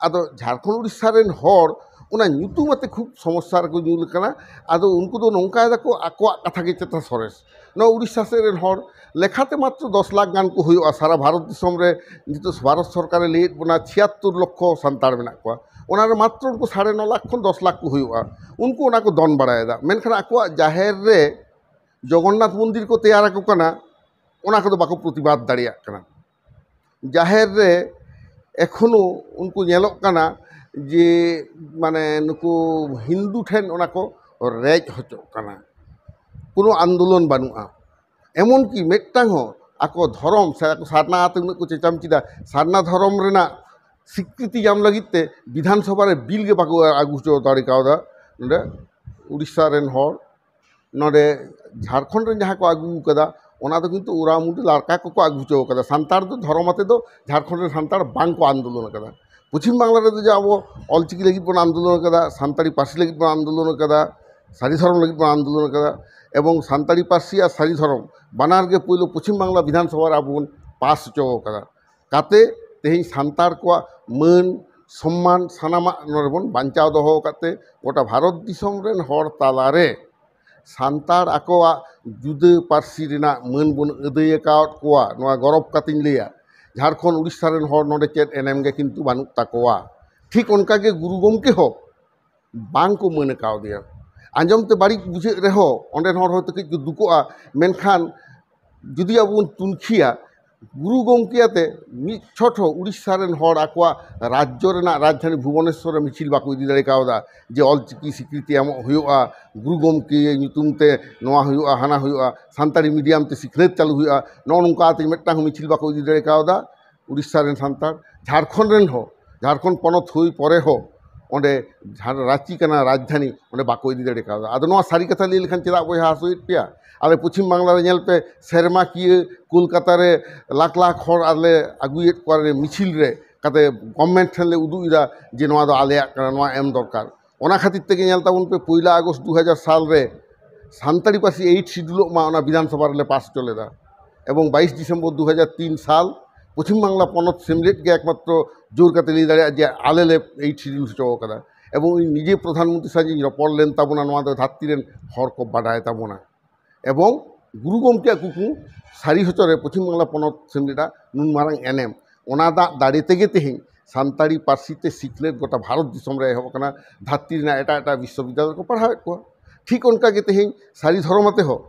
ᱟᱫᱚ ᱡᱷᱟᱲᱠᱷᱚᱸᱰ ᱩᱲᱤᱥᱥᱟ ᱨᱮᱱ ᱦᱚᱲ ᱚᱱᱟ ᱧᱩᱛᱩᱢ ᱟᱛᱮ ᱠᱷᱩᱵ ᱥᱚᱢᱚᱥᱥᱟ ᱨᱮᱠᱚ ᱧᱩᱨ ᱟᱠᱟᱱᱟ᱾ ᱟᱫᱚ ᱩᱱᱠᱩ ᱫᱚ ᱱᱚᱝᱠᱟᱭ ᱫᱟᱠᱚ ᱟᱠᱚᱣᱟᱜ ᱠᱟᱛᱷᱟ ᱜᱮ ᱪᱮᱛᱟ ᱥᱚᱨᱮᱥ᱾ ᱱᱚᱣᱟ ᱩᱲᱤᱥᱥᱟ ᱥᱮᱫ ᱨᱮᱱ ᱦᱚᱲ ᱞᱮᱠᱷᱟᱛᱮ ᱢᱟᱛᱨᱚ ᱫᱚᱥ ᱞᱟᱠᱷ ᱜᱟᱱ ᱠᱚ ᱦᱩᱭᱩᱜᱼᱟ᱾ ᱥᱟᱨᱟ ᱵᱷᱟᱨᱚᱛ ᱫᱤᱥᱚᱢ ᱨᱮ ᱱᱤᱛᱚᱜ ᱵᱷᱟᱨᱚᱛ ᱥᱚᱨᱠᱟᱨᱮ ᱞᱟᱹᱭᱮᱫ ᱵᱚᱱᱟ ᱪᱷᱤᱭᱟᱛᱛᱳᱨ ᱞᱚᱠᱠᱷᱚ ᱥᱟᱱᱛᱟᱲ ᱢᱮᱱᱟᱜ ᱠᱚᱣᱟ, ᱚᱱᱟ ᱨᱮ ᱢᱟᱛᱨᱚ ᱩᱱᱠᱩ ᱥᱟᱲᱮ ᱱᱚ ᱞᱟᱠᱷ ᱠᱷᱚᱱ ᱫᱚᱥ ᱞᱟᱠᱷ ᱠᱚ ᱦᱩᱭᱩᱜᱼᱟ᱾ ᱩᱱᱠᱩ ᱚᱱᱟ ᱠᱚ ᱫᱚᱱ ᱵᱟᱲᱟᱭᱮᱫᱟ, ᱢᱮᱱᱠᱷᱟᱱ ᱟᱠᱚᱣᱟᱜ ᱡᱟᱦᱮᱨ ᱨᱮ ᱡᱚᱜᱚᱱᱱᱟᱛᱷ ᱢᱚᱱᱫᱤᱨ ᱠᱚ ᱛᱮᱭᱟᱨ ᱟᱠᱚ ᱠᱟᱱᱟ, ᱚᱱᱟ ᱠᱚᱫᱚ ᱵᱟᱠᱚ ᱯᱨᱚᱛᱤᱵᱟᱫ ᱫᱟᱲᱮᱭᱟᱜ ᱠᱟᱱᱟ᱾ ᱡᱟᱦᱮᱨ ᱨᱮ ᱮᱠᱷᱚᱱᱳ ᱩᱱᱠᱩ ᱧᱮᱞᱚᱜ ᱠᱟᱱᱟ ᱡᱮ ᱢᱟᱱᱮ ᱱᱩᱠᱩ ᱦᱤᱱᱫᱩ ᱴᱷᱮᱱ ᱚᱱᱟ ᱠᱚ ᱨᱮᱡ ᱦᱚᱪᱚᱜ ᱠᱟᱱᱟ, ᱠᱳᱱᱳ ᱟᱱᱫᱳᱞᱚᱱ ᱵᱟᱹᱱᱩᱜᱼᱟ᱾ ᱮᱢᱚᱱ ᱠᱤ ᱢᱤᱫᱴᱟᱝ ᱦᱚᱸ ᱟᱠᱚ ᱫᱷᱚᱨᱚᱢ ᱥᱮ ᱟᱠᱚ ᱥᱟᱨᱱᱟ ᱟᱛᱮ ᱩᱱᱟᱹᱜ ᱠᱚ ᱪᱮᱪᱟᱢ ᱠᱮᱫᱟ, ᱥᱟᱨᱱᱟ ᱫᱷᱚᱨᱚᱢ ᱨᱮᱱᱟᱜ ᱥᱤᱠᱨᱤᱛᱤ ᱧᱟᱢ ᱞᱟᱹᱜᱤᱫ ᱛᱮ ᱵᱤᱫᱷᱟᱱ ᱥᱚᱵᱷᱟ ᱨᱮ ᱵᱤᱞ ᱜᱮ ᱵᱟᱠᱚ ᱟᱹᱜᱩ ᱦᱚᱪᱚ ᱫᱟᱲᱮ ᱠᱟᱣᱫᱟ᱾ ᱱᱚᱰᱮ ᱩᱲᱤᱥᱥᱟ ᱨᱮᱱ ᱦᱚᱲ, ᱱᱚᱰᱮ ᱡᱷᱟᱲᱠᱷᱚᱸᱰ ᱨᱮ ᱡᱟᱦᱟᱸ ᱠᱚ ᱟᱹᱜᱩ ᱠᱟᱫᱟ, ᱚᱱᱟ ᱫᱚ ᱠᱤᱱᱛᱩ ᱳᱨᱟᱣ ᱢᱩᱰᱤ ᱞᱟᱲᱠᱟ ᱠᱚᱠᱚ ᱟᱹᱜᱩ ᱦᱚᱪᱚ ᱠᱟᱫᱟ᱾ ᱥᱟᱱᱛᱟᱲ ᱫᱚ ᱫᱷᱚᱨᱚᱢ ᱟᱛᱮ ᱫᱚ ᱡᱷᱟᱲᱠᱷᱚᱸᱰ ᱨᱮᱱ ᱥᱟᱱᱛᱟᱲ ᱵᱟᱝ ᱠᱚ ᱟᱱᱫᱳᱞᱚᱱ ᱠᱟᱫᱟ᱾ ᱯᱚᱪᱷᱤᱢ ᱵᱟᱝᱞᱟ ᱨᱮᱫᱚ ᱡᱮ ᱟᱵᱚ ᱚᱞᱪᱤᱠᱤ ᱞᱟᱹᱜᱤᱫ ᱵᱚᱱ ᱟᱱᱫᱳᱞᱚᱱ ᱠᱟᱫᱟ, ᱥᱟᱱᱛᱟᱲᱤ ᱯᱟᱹᱨᱥᱤ ᱞᱟᱹᱜᱤᱫ ᱵᱚᱱ ᱟᱱᱫᱳᱞᱚᱱ ᱠᱟᱫᱟ, ᱥᱟᱹᱨᱤ ᱫᱷᱚᱨᱚᱢ ᱞᱟᱹᱜᱤᱫ ᱵᱚᱱ ᱟᱱᱫᱳᱞᱚᱱ ᱠᱟᱫᱟ, ᱮᱵᱚᱝ ᱥᱟᱱᱛᱟᱲᱤ ᱯᱟᱹᱨᱥᱤ ᱟᱨ ᱥᱟᱹᱨᱤ ᱫᱷᱚᱨᱚᱢ ᱵᱟᱱᱟᱨ ᱜᱮ ᱯᱳᱭᱞᱳ ᱯᱚᱪᱷᱤᱢ ᱵᱟᱝᱞᱟ ᱵᱤᱫᱷᱟᱱ ᱥᱚᱵᱷᱟ ᱨᱮ ᱟᱵᱚ ᱵᱚᱱ ᱯᱟᱥ ᱦᱚᱪᱚ ᱠᱟᱫᱟ᱾ ᱠᱟᱛᱮ ᱛᱮᱦᱮᱧ ᱥᱟᱱᱛᱟᱲ ᱠᱚᱣᱟᱜ ᱢᱟᱹᱱ ᱥᱚᱢᱢᱟᱱ ᱥᱟᱱᱟᱢᱟᱜ ᱱᱚᱰᱮ ᱵᱚᱱ ᱵᱟᱧᱪᱟᱣ ᱫᱚᱦᱚ ᱟᱠᱟᱫ ᱛᱮ ᱜᱚᱴᱟ ᱵᱷᱟᱨᱚᱛ ᱫᱤᱥᱚᱢ ᱨᱮᱱ ᱦᱚᱲ ᱛᱟᱞᱟᱨᱮ ᱥᱟᱱᱛᱟᱲ ᱟᱠᱚᱣᱟᱜ ᱡᱩᱫᱟᱹ ᱯᱟᱹᱨᱥᱤ ᱨᱮᱱᱟᱜ ᱢᱟᱹᱱ ᱵᱚᱱ ᱟᱹᱫᱟᱹᱭ ᱟᱠᱟᱫ ᱠᱚᱣᱟ, ᱱᱚᱣᱟ ᱜᱚᱨᱚᱵᱽ ᱠᱟᱛᱮᱧ ᱞᱟᱹᱭᱟ᱾ ᱡᱷᱟᱲᱠᱷᱚᱸᱰ ᱩᱲᱤᱥᱥᱟ ᱨᱮᱱ ᱦᱚᱲ ᱱᱚᱰᱮ ᱪᱮᱫ ᱮᱱᱮᱢ ᱜᱮ ᱠᱤᱱᱛᱩ ᱵᱟᱹᱱᱩᱜ ᱛᱟᱠᱚᱣᱟ᱾ ᱴᱷᱤᱠ ᱚᱱᱠᱟᱜᱮ ᱜᱩᱨᱩ ᱜᱚᱢᱠᱮ ᱦᱚᱸ ᱵᱟᱝ ᱠᱚ ᱢᱟᱹᱱ ᱠᱟᱣᱫᱮᱭᱟ᱾ ᱟᱸᱡᱚᱢ ᱛᱮ ᱵᱟᱹᱲᱤᱡ ᱵᱩᱡᱷᱟᱹᱜ ᱨᱮᱦᱚᱸ ᱚᱸᱰᱮᱱ ᱦᱚᱲ ᱦᱚᱭᱛᱳ ᱠᱟᱹᱡ ᱠᱚ ᱫᱩᱠᱚᱜᱼᱟ, ᱢᱮᱱᱠᱷᱟᱱ ᱡᱩᱫᱤ ᱟᱵᱚ ᱵᱚᱱ ᱛᱩᱱᱠᱷᱤᱭᱟ, ᱜᱩᱨᱩ ᱜᱚᱢᱠᱮ ᱟᱛᱮ ᱢᱤᱫ ᱪᱷᱚᱴ ᱦᱚᱸ ᱩᱲᱤᱥᱥᱟ ᱨᱮᱱ ᱦᱚᱲ ᱟᱠᱚᱣᱟᱜ ᱨᱟᱡᱽᱡᱚ ᱨᱮᱱᱟᱜ ᱨᱟᱡᱽᱫᱷᱟᱱᱤ ᱵᱷᱩᱵᱚᱱᱮᱥᱥᱚᱨ ᱨᱮ ᱢᱤᱪᱷᱤᱞ ᱵᱟᱠᱚ ᱤᱫᱤ ᱫᱟᱲᱮ ᱠᱟᱣᱫᱟ ᱡᱮ ᱚᱞᱪᱤᱠᱤ ᱥᱤᱠᱨᱤᱛᱤ ᱮᱢᱚᱜ ᱦᱩᱭᱩᱜᱼᱟ, ᱜᱩᱨᱩ ᱜᱚᱢᱠᱮ ᱧᱩᱛᱩᱢ ᱛᱮ ᱱᱚᱣᱟ ᱦᱩᱭᱩᱜᱼᱟ, ᱦᱟᱱᱟ ᱦᱩᱭᱩᱜᱼᱟ, ᱥᱟᱱᱛᱟᱲᱤ ᱢᱤᱰᱤᱭᱟᱢ ᱛᱮ ᱥᱤᱠᱷᱱᱟᱹᱛ ᱪᱟᱹᱞᱩ ᱦᱩᱭᱩᱜᱼᱟ, ᱱᱚᱜᱼᱚ ᱱᱚᱝᱠᱟ ᱟᱛᱮ ᱢᱤᱫᱴᱟᱝ ᱦᱚᱸ ᱢᱤᱪᱷᱤᱞ ᱵᱟᱠᱚ ᱤᱫᱤ ᱫᱟᱲᱮ ᱠᱟᱣᱫᱟ᱾ ᱩᱲᱤᱥᱥᱟ ᱨᱮᱱ ᱥᱟᱱᱛᱟᱲ, ᱡᱷᱟᱲᱠᱷᱚᱸᱰ ᱨᱮᱱ ᱦᱚᱸ, ᱡᱷᱟᱲᱠᱷᱚᱸᱰ ᱯᱚᱱᱚᱛ ᱦᱩᱭ ᱯᱚᱨᱮ ᱦᱚᱸ ᱚᱸᱰᱮ ᱡᱷᱟᱲ-, ᱨᱟᱸᱪᱤ ᱠᱟᱱᱟ ᱨᱟᱡᱽᱫᱷᱟᱱᱤ, ᱚᱸᱰᱮ ᱵᱟᱠᱚ ᱤᱫᱤ ᱫᱟᱲᱮ ᱠᱟᱣᱫᱟ᱾ ᱟᱫᱚ ᱱᱚᱣᱟ ᱥᱟᱹᱨᱤ ᱠᱟᱛᱷᱟ ᱞᱟᱹᱭ ᱞᱮᱠᱷᱟᱱ ᱪᱮᱫᱟᱜ ᱵᱚᱭᱦᱟ ᱦᱟᱹᱥᱩᱭᱮᱫ ᱯᱮᱭᱟ? ᱟᱞᱮ ᱯᱚᱪᱷᱤᱢ ᱵᱟᱝᱞᱟ ᱨᱮ ᱧᱮᱞ ᱯᱮ, ᱥᱮᱨᱢᱟᱠᱤᱭᱟᱹ ᱠᱳᱞᱠᱟᱛᱟ ᱨᱮ ᱞᱟᱠᱷ ᱞᱟᱠᱷ ᱦᱚᱲ ᱟᱞᱮ ᱟᱹᱜᱩᱭᱮᱫ ᱠᱚᱣᱟ ᱞᱮ ᱢᱤᱪᱷᱤᱞ ᱨᱮ, ᱠᱟᱛᱮ ᱜᱚᱵᱷᱢᱮᱱᱴ ᱴᱷᱮᱱ ᱞᱮ ᱩᱫᱩᱜ ᱮᱫᱟ ᱡᱮ ᱱᱚᱣᱟ ᱫᱚ ᱟᱞᱮᱭᱟᱜ ᱠᱟᱱᱟ, ᱱᱚᱣᱟ ᱮᱢ ᱫᱚᱨᱠᱟᱨ᱾ ᱚᱱᱟ ᱠᱷᱟᱹᱛᱤᱨ ᱛᱮᱜᱮ ᱧᱮᱞ ᱛᱟᱵᱚᱱ ᱯᱮ, ᱯᱚᱭᱞᱟ ᱟᱜᱚᱥᱴ ᱫᱩ ᱦᱟᱡᱟᱨ ᱥᱟᱞ ᱨᱮ ᱥᱟᱱᱛᱟᱲᱤ ᱯᱟᱹᱨᱥᱤ ᱮᱭᱤᱴ ᱥᱤᱰᱩᱞᱚᱜ ᱢᱟ, ᱚᱱᱟ ᱵᱤᱫᱷᱟᱱ ᱥᱚᱵᱷᱟ ᱨᱮᱞᱮ ᱯᱟᱥ ᱦᱚᱪᱚ ᱞᱮᱫᱟ᱾ ᱮᱵᱚᱝ ᱵᱟᱭᱤᱥ ᱰᱤᱥᱮᱢᱵᱚᱨ ᱫᱩ ᱦᱟᱡᱟᱨ ᱛᱤᱱ ᱥᱟᱞ ᱯᱚᱪᱷᱤᱢ ᱵᱟᱝᱞᱟ ᱯᱚᱱᱚᱛ ᱥᱮᱢᱞᱮᱫ ᱜᱮ ᱮᱠᱢᱟᱛᱨᱚ ᱡᱳᱨ ᱠᱟᱛᱮ ᱞᱟᱹᱭ ᱫᱟᱲᱮᱭᱟᱜᱼᱟ ᱡᱮ ᱟᱞᱮ ᱞᱮ ᱮᱭᱤᱴ ᱥᱤᱰᱩᱞ ᱦᱚᱪᱚ ᱟᱠᱟᱫᱟ᱾ ᱮᱵᱚᱝ ᱤᱧ ᱱᱤᱡᱮ ᱯᱨᱚᱫᱷᱟᱱ ᱢᱚᱱᱛᱨᱤ ᱥᱟᱶ ᱤᱧ ᱨᱚᱯᱚᱲ ᱞᱮᱱ ᱛᱟᱵᱚᱱᱟ, ᱱᱚᱣᱟ ᱫᱚ ᱫᱷᱟᱹᱨᱛᱤ ᱨᱮᱱ ᱦᱚᱲ ᱠᱚ ᱵᱟᱰᱟᱭ ᱛᱟᱵᱚᱱᱟ᱾ ᱮᱵᱚᱝ ᱜᱩᱨᱩ ᱜᱚᱢᱠᱮᱭᱟᱜ ᱠᱩᱠᱢᱩ ᱥᱟᱹᱨᱤ ᱦᱚᱪᱚ ᱨᱮ ᱯᱚᱪᱷᱤᱢ ᱵᱟᱝᱞᱟ ᱯᱚᱱᱚᱛ ᱥᱮᱢᱞᱮᱫᱟᱜ ᱱᱩᱱ ᱢᱟᱨᱟᱝ ᱮᱱᱮᱢ, ᱚᱱᱟ ᱫᱟᱜ ᱫᱟᱲᱮ ᱛᱮᱜᱮ ᱛᱮᱦᱮᱧ ᱥᱟᱱᱛᱟᱲᱤ ᱯᱟᱹᱨᱥᱤ ᱛᱮ ᱥᱤᱠᱷᱱᱟᱹᱛ ᱜᱚᱴᱟ ᱵᱷᱟᱨᱚᱛ ᱫᱤᱥᱚᱢ ᱨᱮ ᱮᱦᱚᱵ ᱟᱠᱟᱱᱟ, ᱫᱷᱟᱹᱨᱛᱤ ᱨᱮᱱᱟᱜ ᱮᱴᱟᱜ ᱮᱴᱟᱜ ᱵᱤᱥᱥᱚᱵᱤᱫᱽᱫᱟᱞᱚᱭ ᱨᱮᱠᱚ ᱯᱟᱲᱦᱟᱣᱮᱫ ᱠᱚᱣᱟ᱾ ᱴᱷᱤᱠ ᱚᱱᱠᱟ ᱜᱮ ᱛᱮᱦᱮᱧ ᱥᱟᱹᱨᱤ ᱫᱷᱚᱨᱚᱢ ᱟᱛᱮ ᱦᱚᱸ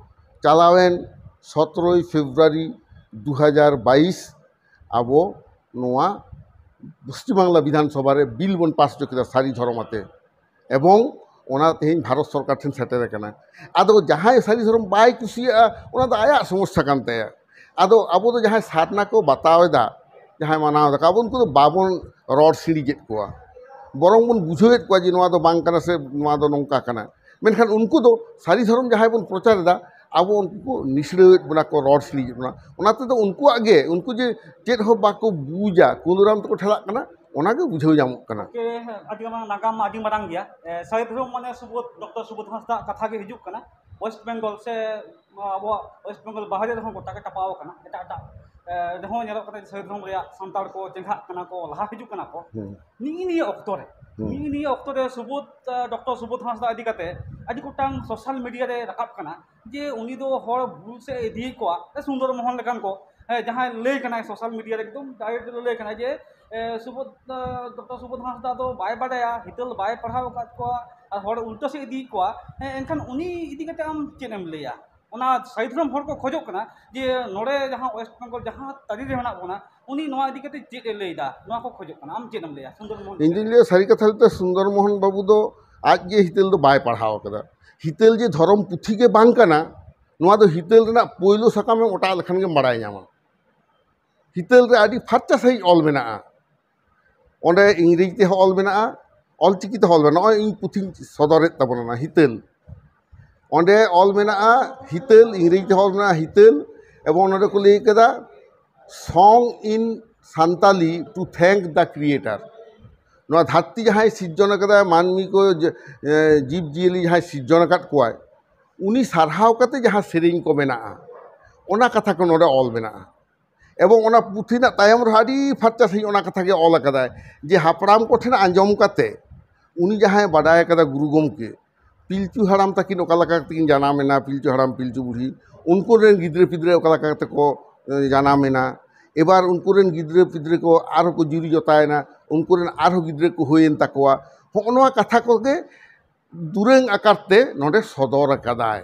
ᱪᱟᱞᱟᱣᱮᱱ ᱥᱚᱛᱨᱚᱭ ᱯᱷᱮᱵᱽᱨᱩᱣᱟᱨᱤ ᱫᱩ ᱦᱟᱡᱟᱨ ᱵᱟᱭᱤᱥ ᱟᱵᱚ ᱱᱚᱣᱟ ᱯᱚᱥᱪᱤᱢ ᱵᱟᱝᱞᱟ ᱵᱤᱫᱷᱟᱱ ᱥᱚᱵᱷᱟ ᱨᱮ ᱵᱤᱞ ᱵᱚᱱ ᱯᱟᱥ ᱦᱚᱪᱚ ᱠᱮᱫᱟ ᱥᱟᱹᱨᱤ ᱫᱷᱚᱨᱚᱢ ᱟᱛᱮ᱾ ᱮᱵᱚᱝ ᱚᱱᱟ ᱛᱮᱦᱮᱧ ᱵᱷᱟᱨᱚᱛ ᱥᱚᱨᱠᱟᱨ ᱴᱷᱮᱱ ᱥᱮᱴᱮᱨ ᱟᱠᱟᱱᱟ᱾ ᱟᱫᱚ ᱡᱟᱦᱟᱸᱭ ᱥᱟᱹᱨᱤ ᱫᱷᱚᱨᱚᱢ ᱵᱟᱭ ᱠᱩᱥᱤᱭᱟᱜᱼᱟ, ᱚᱱᱟ ᱫᱚ ᱟᱭᱟᱜ ᱥᱚᱢᱚᱥᱥᱟ ᱠᱟᱱ ᱛᱟᱭᱟ᱾ ᱟᱫᱚ ᱟᱵᱚ ᱫᱚ ᱡᱟᱦᱟᱸᱭ ᱥᱟᱨᱱᱟ ᱠᱚ ᱵᱟᱛᱟᱣ ᱮᱫᱟ, ᱡᱟᱦᱟᱸᱭ ᱢᱟᱱᱟᱣ ᱮᱫᱟ ᱠᱚ, ᱟᱵᱚ ᱩᱱᱠᱩ ᱫᱚ ᱵᱟᱵᱚᱱ ᱨᱚᱲ ᱥᱤᱲᱤᱡᱮᱫ ᱠᱚᱣᱟ, ᱵᱚᱨᱚᱝ ᱵᱚᱱ ᱵᱩᱡᱷᱟᱹᱣᱮᱫ ᱠᱚᱣᱟ ᱡᱮ ᱱᱚᱣᱟ ᱫᱚ ᱵᱟᱝ ᱠᱟᱱᱟ ᱥᱮ ᱱᱚᱣᱟ ᱫᱚ ᱱᱚᱝᱠᱟ ᱠᱟᱱᱟ᱾ ᱢᱮᱱᱠᱷᱟᱱ ᱩᱱᱠᱩ ᱫᱚ ᱥᱟᱹᱨᱤ ᱫᱷᱚᱨᱚᱢ ᱡᱟᱦᱟᱸᱭ ᱵᱚᱱ ᱯᱨᱚᱪᱟᱨ ᱮᱫᱟ, ᱟᱵᱚ ᱩᱱᱠᱩ ᱠᱚ ᱱᱤᱥᱲᱟᱹᱣᱮᱫ ᱵᱚᱱᱟ ᱠᱚ, ᱨᱚᱲ ᱥᱤᱲᱤᱡᱮᱫ ᱵᱚᱱᱟ᱾ ᱚᱱᱟ ᱛᱮᱫᱚ ᱩᱱᱠᱩᱣᱟᱜ ᱜᱮ, ᱩᱱᱠᱩ ᱡᱮ ᱪᱮᱫ ᱦᱚᱸ ᱵᱟᱠᱚ ᱵᱩᱡᱟ, ᱠᱩᱸᱫᱩᱨᱟᱢ ᱛᱮᱠᱚ ᱴᱷᱮᱞᱟᱜ ᱠᱟᱱᱟ, ᱚᱱᱟ ᱜᱮ ᱵᱩᱡᱷᱟᱹᱣ ᱧᱟᱢᱚᱜ ᱠᱟᱱᱟ᱾ ᱜᱚᱢᱠᱮ, ᱟᱹᱰᱤ ᱢᱟᱨᱟᱝ ᱱᱟᱜᱟᱢ, ᱟᱹᱰᱤ ᱢᱟᱨᱟᱝ ᱜᱮᱭᱟ᱾ ᱮ, ᱥᱟᱹᱨᱤ ᱫᱷᱚᱨᱚᱢ ᱢᱟᱱᱮ ᱥᱩᱵᱳᱫᱷ, ᱰᱚᱠᱴᱚᱨ ᱥᱩᱵᱳᱫᱷ ᱦᱟᱸᱥᱫᱟᱜ ᱠᱟᱛᱷᱟ ᱜᱮ ᱦᱤᱡᱩᱜ ᱠᱟᱱᱟ᱾ ᱳᱭᱮᱥᱴ ᱵᱮᱝᱜᱚᱞ ᱥᱮ ᱟᱵᱚᱣᱟᱜ ᱳᱭᱮᱥᱴ ᱵᱮᱝᱜᱚᱞ ᱵᱟᱦᱨᱮ ᱨᱮᱦᱚᱸ ᱜᱚᱴᱟ ᱜᱮ ᱴᱟᱯᱟᱣ ᱟᱠᱟᱱᱟ᱾ ᱮᱴᱟᱜ ᱮᱴᱟᱜ, ᱮ, ᱨᱮᱦᱚᱸ ᱧᱮᱞᱚᱜ ᱠᱟᱱᱟ ᱡᱮ ᱥᱟᱹᱨᱤ ᱫᱷᱚᱨᱚᱢ ᱨᱮᱭᱟᱜ ᱥᱟᱱᱛᱟᱲ ᱠᱚ ᱪᱮᱸᱜᱷᱟᱜ ᱠᱟᱱᱟ ᱠᱚ, ᱞᱟᱦᱟ ᱦᱤᱡᱩᱜ ᱠᱟᱱᱟ ᱠᱚ᱾ ᱦᱩᱸ᱾ ᱱᱤᱜᱼᱤ ᱱᱤᱭᱟᱹ ᱚᱠᱛᱚ ᱨᱮ, ᱦᱩᱸ᱾ ᱱᱤᱜᱼᱤ ᱱᱤᱭᱟᱹ ᱚᱠᱛᱚ ᱨᱮ ᱥᱩᱵᱳᱫᱷ, ᱮ, ᱰᱚᱠᱴᱚᱨ ᱥᱩᱵᱳᱫᱷ ᱦᱟᱸᱥᱫᱟ ᱤᱫᱤ ᱠᱟᱛᱮ ᱟᱹᱰᱤ ᱜᱚᱴᱟᱝ ᱥᱳᱥᱟᱞ ᱢᱤᱰᱤᱭᱟ ᱨᱮ ᱨᱟᱠᱟᱵ ᱠᱟᱱᱟ ᱡᱮ ᱩᱱᱤ ᱫᱚ ᱦᱚᱲ ᱵᱷᱩᱞ ᱥᱮᱫ ᱤᱫᱤᱭᱮᱫ ᱠᱚᱣᱟ, ᱮ, ᱥᱩᱱᱫᱚᱨ ᱢᱳᱦᱚᱱ ᱞᱮᱠᱟᱱ ᱠᱚ, ᱮ, ᱡᱟᱦᱟᱸᱭ ᱞᱟᱹᱭ ᱠᱟᱱᱟᱭ ᱥᱳᱥᱟᱞ ᱢᱤᱰᱤᱭᱟ ᱨᱮ ᱮᱠᱫᱚᱢ ᱰᱟᱭᱨᱮᱠᱴ ᱞᱟᱹᱭ ᱠᱟᱱᱟᱭ ᱡᱮ, ᱮ, ᱥᱩᱵᱳᱫᱷ, ᱮ, ᱰᱚᱠᱴᱚᱨ ᱥᱩᱵᱳᱫᱷ ᱦᱟᱸᱥᱫᱟ ᱫᱚ ᱵᱟᱭ ᱵᱟᱰᱟᱭᱟ, ᱦᱤᱛᱟᱹᱞ ᱵᱟᱭ ᱯᱟᱲᱦᱟᱣ ᱟᱠᱟᱫ ᱠᱚᱣᱟ, ᱟᱨ ᱦᱚᱲ ᱩᱞᱴᱟᱹ ᱥᱮᱫ ᱤᱫᱤᱭᱮᱫ ᱠᱚᱣᱟ᱾ ᱮ, ᱮᱱᱠᱷᱟᱱ ᱩᱱᱤ ᱤᱫᱤ ᱠᱟᱛᱮ ᱟᱢ ᱪᱮᱫ ᱮᱢ ᱞᱟᱹᱭᱟ? ᱚᱱᱟ ᱥᱟᱹᱨᱤ ᱫᱷᱚᱨᱚᱢ ᱦᱚᱲ ᱠᱚ ᱠᱷᱚᱡᱚᱜ ᱠᱟᱱᱟ ᱡᱮ ᱱᱚᱰᱮ ᱡᱟᱦᱟᱸ ᱳᱭᱮᱥᱴ ᱵᱮᱝᱜᱚᱞ ᱡᱟᱦᱟᱸ ᱛᱟᱹᱨᱤ ᱨᱮ ᱢᱮᱱᱟᱜ ᱵᱚᱱᱟ, ᱩᱱᱤ ᱱᱚᱣᱟ ᱤᱫᱤ ᱠᱟᱛᱮ ᱪᱮᱫ ᱮ ᱞᱟᱹᱭ ᱮᱫᱟ, ᱱᱚᱣᱟ ᱠᱚ ᱠᱷᱚᱡᱚᱜ ᱠᱟᱱᱟ᱾ ᱟᱢ ᱪᱮᱫ ᱮᱢ ᱞᱟᱹᱭᱟ ᱥᱩᱱᱫᱚᱨ ᱢᱳᱦᱚᱱ? ᱤᱧ ᱫᱩᱧ ᱞᱟᱹᱭᱟ, ᱥᱟᱹᱨᱤ ᱠᱟᱛᱷᱟ ᱞᱟᱹᱭᱛᱮ ᱥᱩᱱᱫᱚᱨ ᱢᱳᱦᱚᱱ ᱵᱟᱹᱵᱩ ᱫᱚ ᱟᱡ ᱜᱮ ᱦᱤᱛᱟᱹᱞ ᱫᱚ ᱵᱟᱭ ᱯᱟᱲᱦᱟᱣ ᱟᱠᱟᱫᱟ᱾ ᱦᱤᱛᱟᱹᱞ ᱡᱮ ᱫᱷᱚᱨᱚᱢ ᱯᱩᱛᱷᱤ ᱜᱮ ᱵᱟᱝ ᱠᱟᱱᱟ, ᱱᱚᱣᱟ ᱫᱚ ᱦᱤᱛᱟᱹᱞ ᱨᱮᱱᱟᱜ ᱯᱳᱭᱞᱳ ᱥᱟᱠᱟᱢ ᱮᱢ ᱚᱴᱟᱜ ᱞᱮᱠᱷᱟᱱ ᱜᱮᱢ ᱵᱟᱲᱟᱭ ᱧᱟᱢᱟ᱾ ᱦᱤᱛᱟᱹᱞ ᱨᱮ ᱟᱹᱰᱤ ᱯᱷᱟᱨᱪᱟ ᱥᱟᱺᱦᱤᱡ ᱚᱞ ᱢᱮᱱᱟᱜᱼᱟ᱾ ᱚᱸᱰᱮ ᱤᱝᱨᱮᱡᱤ ᱛᱮᱦᱚᱸ ᱚᱞ ᱢᱮᱱᱟᱜᱼᱟ, ᱚᱞᱪᱤᱠᱤ ᱛᱮᱦᱚᱸ ᱚᱞ ᱢᱮᱱᱟᱜᱼᱟ᱾ ᱱᱚᱜᱼᱚᱭ ᱤᱧ ᱯᱩᱛᱷᱤᱧ ᱥᱚᱫᱚᱨᱮᱫ ᱛᱟᱵᱚᱱᱟ, ᱚᱱᱟ ᱦᱤᱛᱟᱹᱞ᱾ ᱚᱸᱰᱮ ᱚᱞ ᱢᱮᱱᱟᱜᱼᱟ ᱦᱤᱛᱟᱹᱞ, ᱤᱝᱨᱮᱡᱤ ᱛᱮᱦᱚᱸ ᱚᱞ ᱢᱮᱱᱟᱜᱼᱟ ᱦᱤᱛᱟᱹᱞ, ᱮᱵᱚᱝ ᱱᱚᱰᱮ ᱠᱚ ᱞᱟᱹᱭ ᱠᱟᱫᱟ, "Song in Santali to thank the Creator", ᱱᱚᱣᱟ ᱫᱷᱟᱹᱨᱛᱤ ᱡᱟᱦᱟᱸᱭ ᱥᱤᱨᱡᱚᱱ ᱟᱠᱟᱫᱟᱭ, ᱢᱟᱹᱱᱢᱤ ᱠᱚ, ᱡᱮ, ᱮ, ᱡᱤᱵᱽ ᱡᱤᱭᱟᱹᱞᱤ ᱡᱟᱦᱟᱸᱭ ᱥᱤᱨᱡᱚᱱ ᱟᱠᱟᱫ ᱠᱚᱣᱟᱭ, ᱩᱱᱤ ᱥᱟᱨᱦᱟᱣ ᱠᱟᱛᱮ ᱡᱟᱦᱟᱸ ᱥᱮᱨᱮᱧ ᱠᱚ ᱢᱮᱱᱟᱜᱼᱟ, ᱚᱱᱟ ᱠᱟᱛᱷᱟ ᱠᱚ ᱱᱚᱰᱮ ᱚᱞ ᱢᱮᱱᱟᱜᱼᱟ᱾ ᱮᱵᱚᱝ ᱚᱱᱟ ᱯᱩᱛᱷᱤ ᱨᱮᱱᱟᱜ ᱛᱟᱭᱚᱢ ᱨᱮᱦᱚᱸ ᱟᱹᱰᱤ ᱯᱷᱟᱨᱪᱟ ᱥᱟᱺᱦᱤᱡ ᱚᱱᱟ ᱠᱟᱛᱷᱟ ᱜᱮ ᱚᱞ ᱟᱠᱟᱫᱟᱭ ᱡᱮ ᱦᱟᱯᱲᱟᱢ ᱠᱚᱴᱷᱮᱱ ᱟᱸᱡᱚᱢ ᱠᱟᱛᱮ ᱩᱱᱤ ᱡᱟᱦᱟᱸᱭ ᱵᱟᱰᱟᱭ ᱟᱠᱟᱫᱟ ᱜᱩᱨᱩ ᱜᱚᱢᱠᱮ, ᱯᱤᱞᱪᱩ ᱦᱟᱲᱟᱢ ᱛᱟᱹᱠᱤᱱ ᱚᱠᱟ ᱞᱮᱠᱟ ᱠᱟᱛᱮ ᱠᱤᱱ ᱡᱟᱱᱟᱢ ᱮᱱᱟ, ᱯᱤᱞᱪᱩ ᱦᱟᱲᱟᱢ ᱯᱤᱞᱪᱩ ᱵᱩᱲᱦᱤ, ᱩᱱᱠᱩ ᱨᱮᱱ ᱜᱤᱫᱽᱨᱟᱹ ᱯᱤᱫᱽᱨᱟᱹ ᱚᱠᱟ ᱞᱮᱠᱟ ᱠᱟᱛᱮ ᱠᱚ, ᱮ, ᱡᱟᱱᱟᱢ ᱮᱱᱟ, ᱮᱵᱟᱨ ᱩᱱᱠᱩ ᱨᱮᱱ ᱜᱤᱫᱽᱨᱟᱹ ᱯᱤᱫᱽᱨᱟᱹ ᱠᱚ ᱟᱨᱦᱚᱸ ᱠᱚ ᱡᱩᱨᱤ ᱡᱚᱛᱟᱭᱮᱱᱟ, ᱩᱱᱠᱩ ᱨᱮᱱ ᱟᱨᱦᱚᱸ ᱜᱤᱫᱽᱨᱟᱹ ᱠᱚ ᱦᱩᱭᱮᱱ ᱛᱟᱠᱚᱣᱟ᱾ ᱦᱚᱸᱜᱼᱚ ᱱᱚᱣᱟ ᱠᱟᱛᱷᱟ ᱠᱚᱜᱮ ᱫᱩᱨᱟᱹᱝ ᱟᱠᱟᱨ ᱛᱮ ᱱᱚᱰᱮ ᱥᱚᱫᱚᱨ ᱟᱠᱟᱫᱟᱭ᱾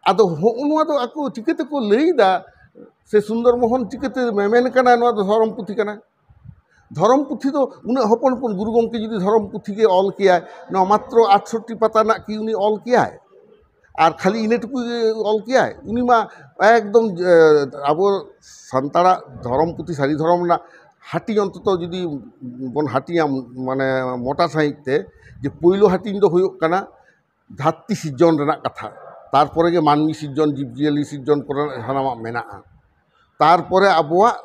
ᱟᱫᱚ ᱦᱚᱸᱜᱼᱚ ᱱᱚᱣᱟ ᱫᱚ ᱟᱠᱚ ᱪᱤᱠᱟᱹ ᱛᱮᱠᱚ ᱞᱟᱹᱭ ᱮᱫᱟ ᱥᱮ ᱥᱩᱱᱫᱚᱨ ᱢᱳᱦᱚᱱ ᱪᱤᱠᱟᱹᱛᱮ ᱢᱮᱢᱮᱱ ᱠᱟᱱᱟ ᱱᱚᱣᱟ ᱫᱚ ᱫᱷᱚᱨᱚᱢ ᱯᱩᱛᱷᱤ ᱠᱟᱱᱟ? ᱫᱷᱚᱨᱚᱢ ᱯᱩᱛᱷᱤ ᱫᱚ ᱩᱱᱟᱹᱜ ᱦᱚᱯᱚᱱ ᱦᱚᱯᱚᱱ ᱜᱩᱨᱩ ᱜᱚᱢᱠᱮ ᱡᱩᱫᱤ ᱫᱷᱚᱨᱚᱢ ᱯᱩᱛᱷᱤ ᱜᱮ ᱚᱞ ᱠᱮᱭᱟᱭ, ᱱᱚᱣᱟ ᱢᱟᱛᱨᱚ ᱟᱴᱥᱚᱴᱴᱤ ᱯᱟᱛᱟ ᱨᱮᱱᱟᱜ ᱠᱤ ᱩᱱᱤ ᱚᱞ ᱠᱮᱭᱟᱭ? ᱟᱨ ᱠᱷᱟᱹᱞᱤ ᱤᱱᱟᱹ ᱴᱩᱠᱩ ᱜᱮ ᱚᱞ ᱠᱮᱭᱟᱭ? ᱩᱱᱤ ᱢᱟ ᱮᱠᱫᱚᱢ, ᱮ, ᱟᱵᱚ ᱥᱟᱱᱛᱟᱲᱟᱜ ᱫᱷᱚᱨᱚᱢ ᱯᱩᱛᱷᱤ, ᱥᱟᱹᱨᱤ ᱫᱷᱚᱨᱚᱢ ᱨᱮᱱᱟᱜ ᱦᱟᱹᱴᱤᱧ ᱚᱱᱛᱚᱛᱚ ᱡᱩᱫᱤ ᱵᱚᱱ ᱦᱟᱹᱴᱤᱧᱟ, ᱢᱟᱱᱮ, ᱢᱚᱴᱟ ᱥᱟᱺᱦᱤᱡ ᱛᱮ, ᱡᱮ ᱯᱳᱭᱞᱳ ᱦᱟᱹᱴᱤᱧ ᱫᱚ ᱦᱩᱭᱩᱜ ᱠᱟᱱᱟ ᱫᱷᱟᱹᱨᱛᱤ ᱥᱤᱨᱡᱚᱱ ᱨᱮᱱᱟᱜ ᱠᱟᱛᱷᱟ, ᱛᱟᱨᱯᱚᱨᱮ ᱜᱮ ᱢᱟᱹᱱᱢᱤ ᱥᱤᱨᱡᱚᱱ, ᱡᱤᱵᱽᱼᱡᱤᱭᱟᱹᱞᱤ ᱥᱤᱨᱡᱚᱱ ᱠᱚᱨᱮᱱᱟᱜ ᱥᱟᱱᱟᱢᱟᱜ ᱢᱮᱱᱟᱜᱼᱟ, ᱛᱟᱨᱯᱚᱨᱮ ᱟᱵᱚᱣᱟᱜ,